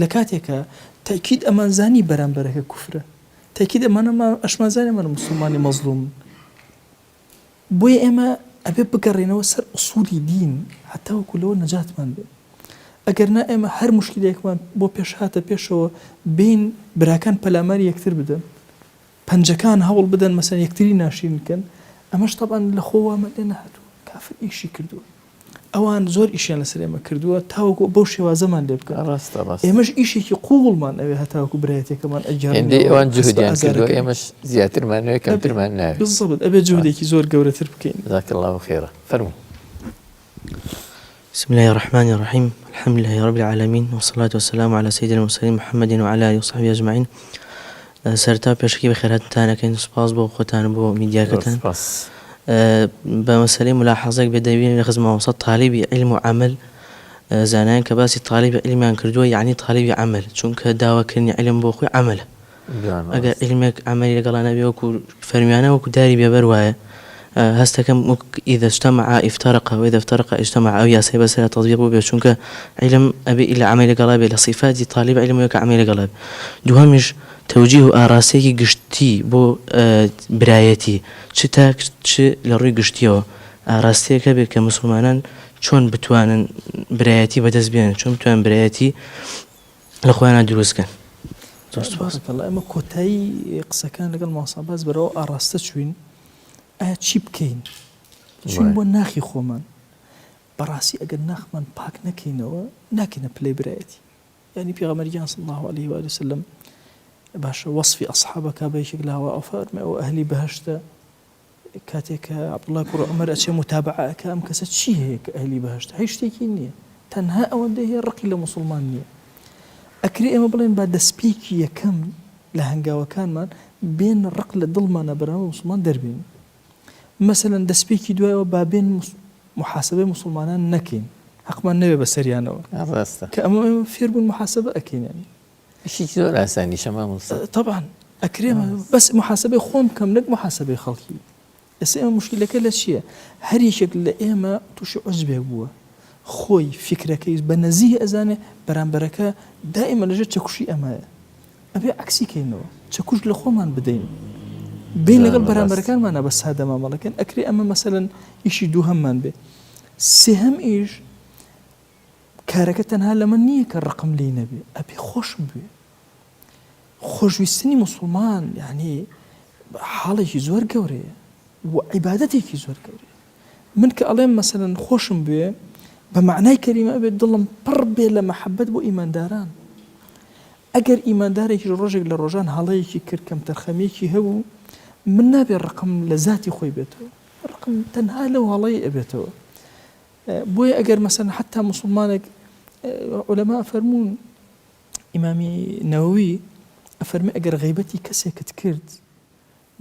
لە کاتێکا تەئکید ئەمانزانی بەرامبەرەکە کوفرە. تەکید ئەمانە ئەشمانزانێ ئەمانە موسڵمانی مەزڵومن. بۆیە ئێمە ئەبێ بگەڕێینەوە سەر ئوسولی دین هەتاوەکو لەوە نەجاتمان بێ. ئەگەر نا ئێمە هەر موشکیلەیەکمان بۆ پێش هاتە پێشەوە بێین براکان پەلاماری یەکتر بدەن، پەنجەکان هەوڵ بدەن مەسەلەن یەکتری ناشرین کەن، ئەمەش تەبعەن لە خۆ وامان لێ نەهاتووە، کافر ئیشی کردووە. ئەوان زۆر ئیشیان لەسەر ئێمە کردووە تاوەکو بەو شێوازەمان لێ بکەن. ڕاستە ڕاستە. ئێمەش ئیشێکی قووڵمان ئەوێ هەتاوەکو برایەتیەکەمان ئەگێڕینەوە هێندەی و ئەوان هەست بە جوهدیان کردووە ئازارەکەی. ئێمەش زیاترمان ناوێ ئەبێ کەمترمان ناوێ. بالضبط ئەبێ جوهدێکی زۆر گەورەتر بکەین. جزاک اللە خیرا فەرموو. بسم اللە الرحمن الرحیم الحمد للە رب العالمین والصلاة والسلام علی سید المرسلین محمد وعلی آله وصحبه اجمعین سەرەتا پێشەکی بەخێرهاتنتان ئەکەین سوپاس بۆ خۆتان و بۆ زۆر میدیاکەتان سوپاس. بە مەسەلەی ملاحەزەیەک بێ دەبینین لە خزمەت مامۆستا تالیبی عیلم و عەمەل زانایان کە باسی تالیبی عیلمیان کردووە یەعنی تالیبی عەمەل چونکە داواکردنی عیلم بۆ خۆی عەمەلە جوان ئەگەر ڕاستە. عیلمێک عەمەلی لەگەڵا نەبێ وەکو فەرمیانە وەکو داری بێبەر وایە هەستەکەم وەک اذا اجتمع افترق و اذا افترق اجتمع ئەو یاسای بەسەرا تطبیق بووبێ چونکە عیلم ئەبێ ئیلا عەمەلی لەگەڵا بێ لە صیفاتی طالب عیلم ئەوەیە کە عەمەلی لەگەڵا بێ دووهەمیش تەوجیه و ئاراستەیەکی گشتی بۆ برایەتی چ تاک چ لە ڕووی گشتیەوە ئاراستەیەک هەبێ کە موسڵمانان چۆن بتوانن برایەتی بەدەست بێنن چۆن بتوانن برایەتی لە خۆیانا دروست کەن. زۆر سوپاس. بارک اللە ئێمە کۆتایی قسەکان لەگەڵ مامۆستا عەباس بەرەو ئاڕاستە چووین ئایا چی بکەین چوین بۆ ناخی خۆمان بەڕاستی ئەگەر ناخمان پاک نەکەینەوە ناکەینە پلەی برایەتی یعنی پێغەمبەر گیان صلی الله علیه و آله وسلم باشە وەصفی ئەصحابەکە بە یەکێک لە هەوا ئەفەرمێ ئەو ئەهلی بەهەشتە کاتێک کە عەبدوڵای کوڕی عومەر ئەچێ موتابەعە ئەکا ئەم کەسە چی هەیە کە ئەهلی بەهەشتە هیچ شتێکی نییە تەنها ئەوەندەی هەیە ڕقی لە موسڵمان نییە ئەکرێ ئێمە بڵێن با دەستپێکی یەکەم لە هەنگاوەکانمان بێن ڕق لە دڵمانە بەرامبەر موسڵمان دەربێنین مەسەلەن دەستپێکی دوایەوە با بێن محاسبەی موسڵمانان نەکەین حەقمان نەبێ بەسەریانەوە ڕاستە کە ئەمە ئێمە فێربوون محاسبە ئەکەین یانی ئیشێکی زۆر ئاسانیشە مامۆستا. تەبعەن ئەکرێ بەس محاسبەی خۆم بکەم نەک محاسبەی خەڵکی. ئێستا ئێمە موشکیلەکە لە چییە؟ هەر یەکێک لە ئێمە تووشی عوجبێک بووە خۆی فیکرەکەی بە نەزیه ئەزانێ بەرامبەرەکە دائیمە لەژێر چەکوشی ئەمایە. ئەبێ عەکسی کەینەوە چەکوش لە خۆمان بدەین بین لەگەڵ بەرامبەرەکانمانە بە سادە مامەڵەکەن ئەکرێ ئەمە مەسەلەن ئیشی دووهەممان بێ سێهەم ئیش کارەکە تەنها لەمە نییە کە ڕقم لێی نەبێ، ئەبێ خۆشم بوێ. خۆشویستنی موسڵمان یانی حاڵێکی زۆر گەورەیە و عیبادەتێکی زۆر گەورەیە. من کە ئەڵێم مەسەلەن خۆشم بوێ بە مەعنای کەلیمە ئەبێ دڵم پڕ بێ لە مەحەبەت بۆ ئیمانداران. ئەگەر ئیماندارێکیش ڕۆژێک لە ڕۆژان هەڵەیەکی کرد، کەمتەرخەمییەکی هەبوو، من نابێ ڕقم لە زاتی خۆی بێتەوە، ڕقم تەنها لەو هەڵەی ئەبێتەوە. بۆیە ئەگەر مەسەلەن حەتا موسڵمانێک عولەما ئەفەرموون ئیمامی نەوەوی ئەفەرمێ ئەگەر غەیبەتی کەسێکت کرد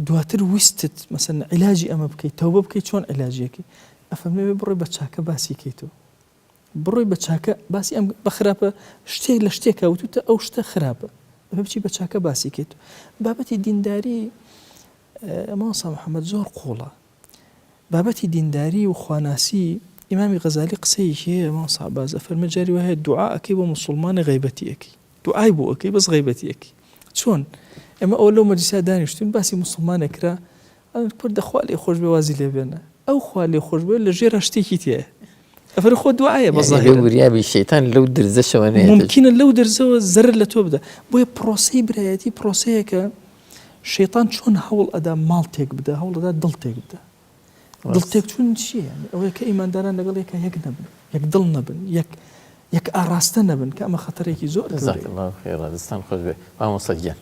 دواتر ویستت مەسەلەن عیلاجی ئەمە بکەیت تەوبە بکەیت چۆن عیلاجیەکەی ئەفەرمێ بڕۆی بە چاکە باسی کەیتەوە بڕۆی بە چاکە باسی ئەم بە خراپە شتێک لە شتێکە وتوتە ئەو شتە خراپە ئەبێ بچی بە چاکە باسی کەیت بابەتی دینداری مامۆستا محەممەد زۆر قوڵە بابەتی دینداری و خواناسی ئیمامی غەزالی قسەیەکی هەیە مامۆستا عەباس ئەفەرمێ جاری وا هەیە دوعا ئەکەی بۆ موسوڵمانێ غەیبەتی ئەکەی دوعای بۆ ئەکەی بەس غەیبەتی ئەکەی چۆن ئێمە ئەوە لەو مەجلیسا دانیشتوین باسی موسڵمانێک کرا ئەڵێن کوردە خوا لێ خۆش بێ وازی لێ بێنە ئەو خوا لێ خۆش بێ لە ژێرا شتێکی تێیە ئەفەرمێ خۆ دوعایە بە یعنی زاهیرەن وریابی شەیتان لەو درزەشەوە نەیەتە ممکنە لەو درزەوە زەرەر لە تۆ بدا بۆیە پرۆسەی برایەتی پرۆسەیەکە شەیتان چۆن هەوڵ ئەدا ماڵ تێک بدا هەوڵ ئەدا دڵ تێک بدا دڵ تێک چوون چییە یعنی ئەوەیە کە ئیمانداران لەگەڵ یەکا یەک نەبن یەک دڵ نەبن یەک یەک ئاڕاستە نەبن کە ئەمە خەتەرێکی زۆر جزاک الله خيرا دەستان خۆش بێ مامۆستا گیان.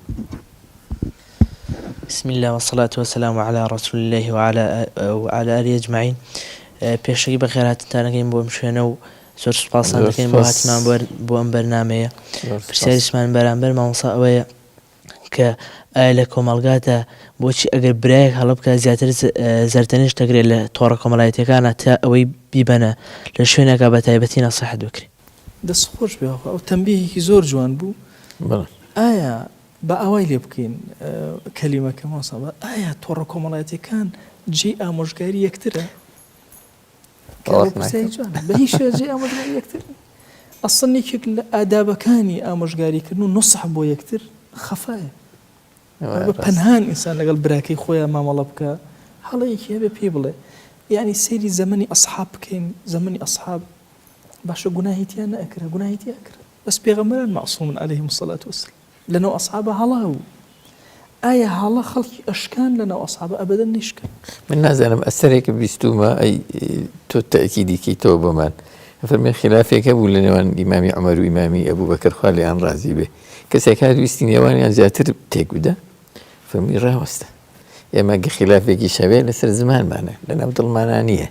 بسم اللە والصلاة والسلام علی رسول اللە وعلی وعلی آله اجمعین پێشەکی بەخێرهاتنتان ئەکەین بۆ ئەم شوێنە و زۆر سوپاستان زۆر دەکەین بۆ سوپاس هاتنمان بۆ بۆ ئەم بەرنامەیە زۆر سوپاس پرسیاریشمان بەرامبەر مامۆستا ئەوەیە کە ئایا لە کۆمەڵگادا بۆچی ئەگەر برایەک هەڵە بکات زیاتر زەردەنیش دەکرێت لە تۆڕە کۆمەڵایەتیەکانا تا ئەوەی بیبەنە لە شوێنێکا بە تایبەتی نەسیحەت بکرێ؟ دەست خۆش بێ یاخوا ئەو تەنبیهێکی زۆر جوان بوو. بەڵێ. ئایا با ئاوای لێ بکەین کەلیمەکە مامۆستا با ئایا تۆڕە کۆمەڵایەتیەکان جێی ئامۆژگاری یەکترە؟ کە ئەوە باوەڕ پرسیاری ناکەم. جوانە بە هیچ شێوەیەک جێی ئامۆژگاری یەکتر نیە. ئەسڵەن یەکێک لە ئادابەکانی ئامۆژگاریکردن و نوسح بۆ یەکتر خەفایە. بە پەنهان ئینسان لەگەڵ براکەی خۆیان مامەڵە بکە هەڵەیەکی هەبێ پێی بڵێ یعنی سەیری زەمەنی ئەسحاب بکەین زەمەنی ئەسحاب باشە گوناهی تیا نەئەکرا گوناهی تیا ئەکرا بەس پێغەمبەران مەعسومن عەلەیهم الصلاة والسلام لەناو ئەسحابا هەڵە هەبوو ئایا هەڵە خەڵکی ئەشکان لەناو ئەسحابا ئەبەدەن نەیشکان. من نازانم ئەسەرێکم بیستوومە ئەی تۆ تەئکیدی کەیتەوە بۆمان ئەفەرمێ خیلافێک هەبوو لە نێوان ئیمامی عومەر و ئیمامی ئەبوبەکر خوا لێیان ڕازی بێ کەسێک هات ویستی نێوانیان زیاتر تێک بدا فەرمووی ڕاوەستە ئێمە گە خیلافێکیش هەبێ لەسەر زمانمانە لەناو دڵمانا نییە.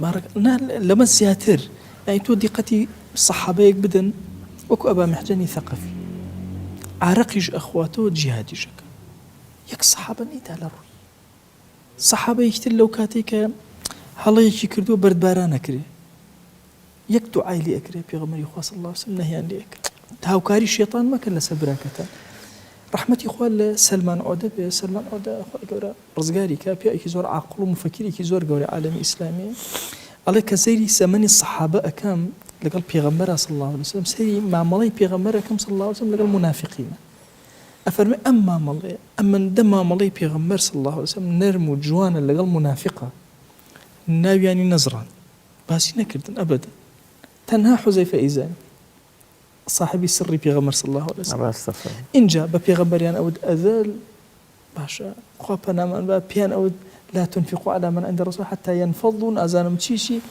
بارک نا لەمە زیاتر یانی تۆ دیقەتی سەحابەیەک بدەن وەکو ئەبا محجەنی ثەقەفی عارەقیش ئەخواتەوە جیهادیش ئەکا یەک سەحابە نەیدا لە ڕووی سەحابەیەکی تر لەو کاتەی کە هەڵەیەکی کردووە بەردباران ئەکرێ یەک دوعای لێ ئەکرێ پێغەمبەری خوا صلی اللە علیه وسلم نەهیان لێ ئەکرد هاوکاری شێتان مەکەن لەسەر براکەتان ڕەحمەتی خوا لە سەلمان عۆدە بێ سەلمان عۆدە خوای گەورە ڕزگاری کا پیاوێکی زۆر عاقڵ و مفەکیرێکی زۆر گەورەی عالەمی ئیسلامیە ئەڵێ کە سەیری زەمەنی سەحابە ئەکەم لەگەڵ پێغەمبەرا صلی اللە علیه وسلم سەیری مامەڵەی پێغەمبەر ئەکەم صلی اللە علیه وسلم لەگەڵ مونافقینە ئەفەرمێ ئەم مامەڵەیە ئەمەندە مامەڵەی پێغەمبەر صلی اللە علیه وسلم نەرم و جوانە لەگەڵ مونافقە ناویانی نەزڕان باسی نەکردن ئەبەدەن تەنها حوزەیفە ئەیزانی ساحێبی سڕی پێغەمبەر صلی اللە علیه وسلم ڕاستە فەرموو. ئینجا بە پێغەمبەریان ئەوت ئەذل باشە خوا پەنامان با پێیان ئەوت لا تنفقوا علی من عند رسول حتی ينفضوا نازانم چی چی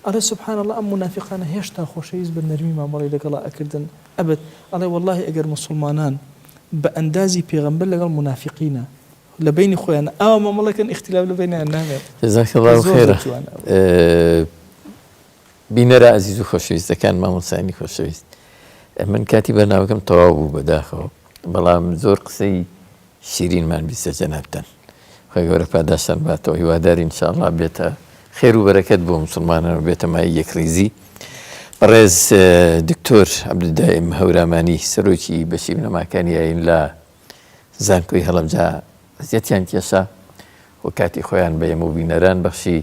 ئەڵێ سبحان اللە ئەم مونافیقانە هێشتا خۆشەویست بە نەرمی مامەڵەی لەگەڵا ئەکردن ئەبەد ئەڵێ وەڵاهی ئەگەر موسڵمانان بە ئەندازی پێغەمبەر لەگەڵ مونافیقینا لە بەینی خۆیان ئاوا مامەڵە کەن ئیختیلاف لە بەینیان نامێنێ. جزاک اللە زۆر زۆر خیرا جوانە ئەوە. بینەرە ئازیز و خۆشەویستەکان مامۆستایانی خۆشەویست من کاتی بەرنامەکەم تەواو بوو بەداخەوە بەڵام زۆر قسەی شیرینمان بیستە جەنابتان خوای گەورە پاداشتان باتەوە هیوادارین ان شاء الله بێتە خێر و بەرەکەت بۆ مسلمانان و بێتە مایەی یەکڕیزی بەڕێز دکتۆر عەبدولدائیم هەورامانی سەرۆکی بەشی بنەماکانی ئاین لە زانکۆی هەڵەبجە ئەزیەتیان کێشا و کاتی خۆیان بە ئێمە و بینەران بەخشی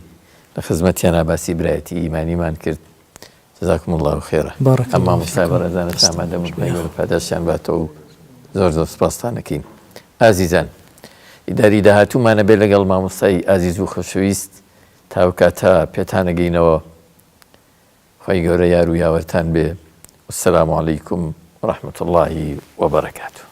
لە خزمەتیانا باسی برایەتی ئیمانیمان کرد جزاکم اللە خیرا بارک ئەم اللە مامۆستای فیکم بەڕێزانەش دەستتان ئامادە خۆش بوون بێ خوای گەورە یاخوا. پاداشتیان باتەوە و زۆر زۆر سپاستان ئەکەین ئازیزان دیداری داهاتوومان ئەبێ لەگەڵ مامۆستای ئازیز و خۆشەویست تا ئەو کاتە پێتان ئەگەینەوە خوای گەورە یار و یاوەرتان بێ والسلام علیکم ورحمة اللە وبرکاته.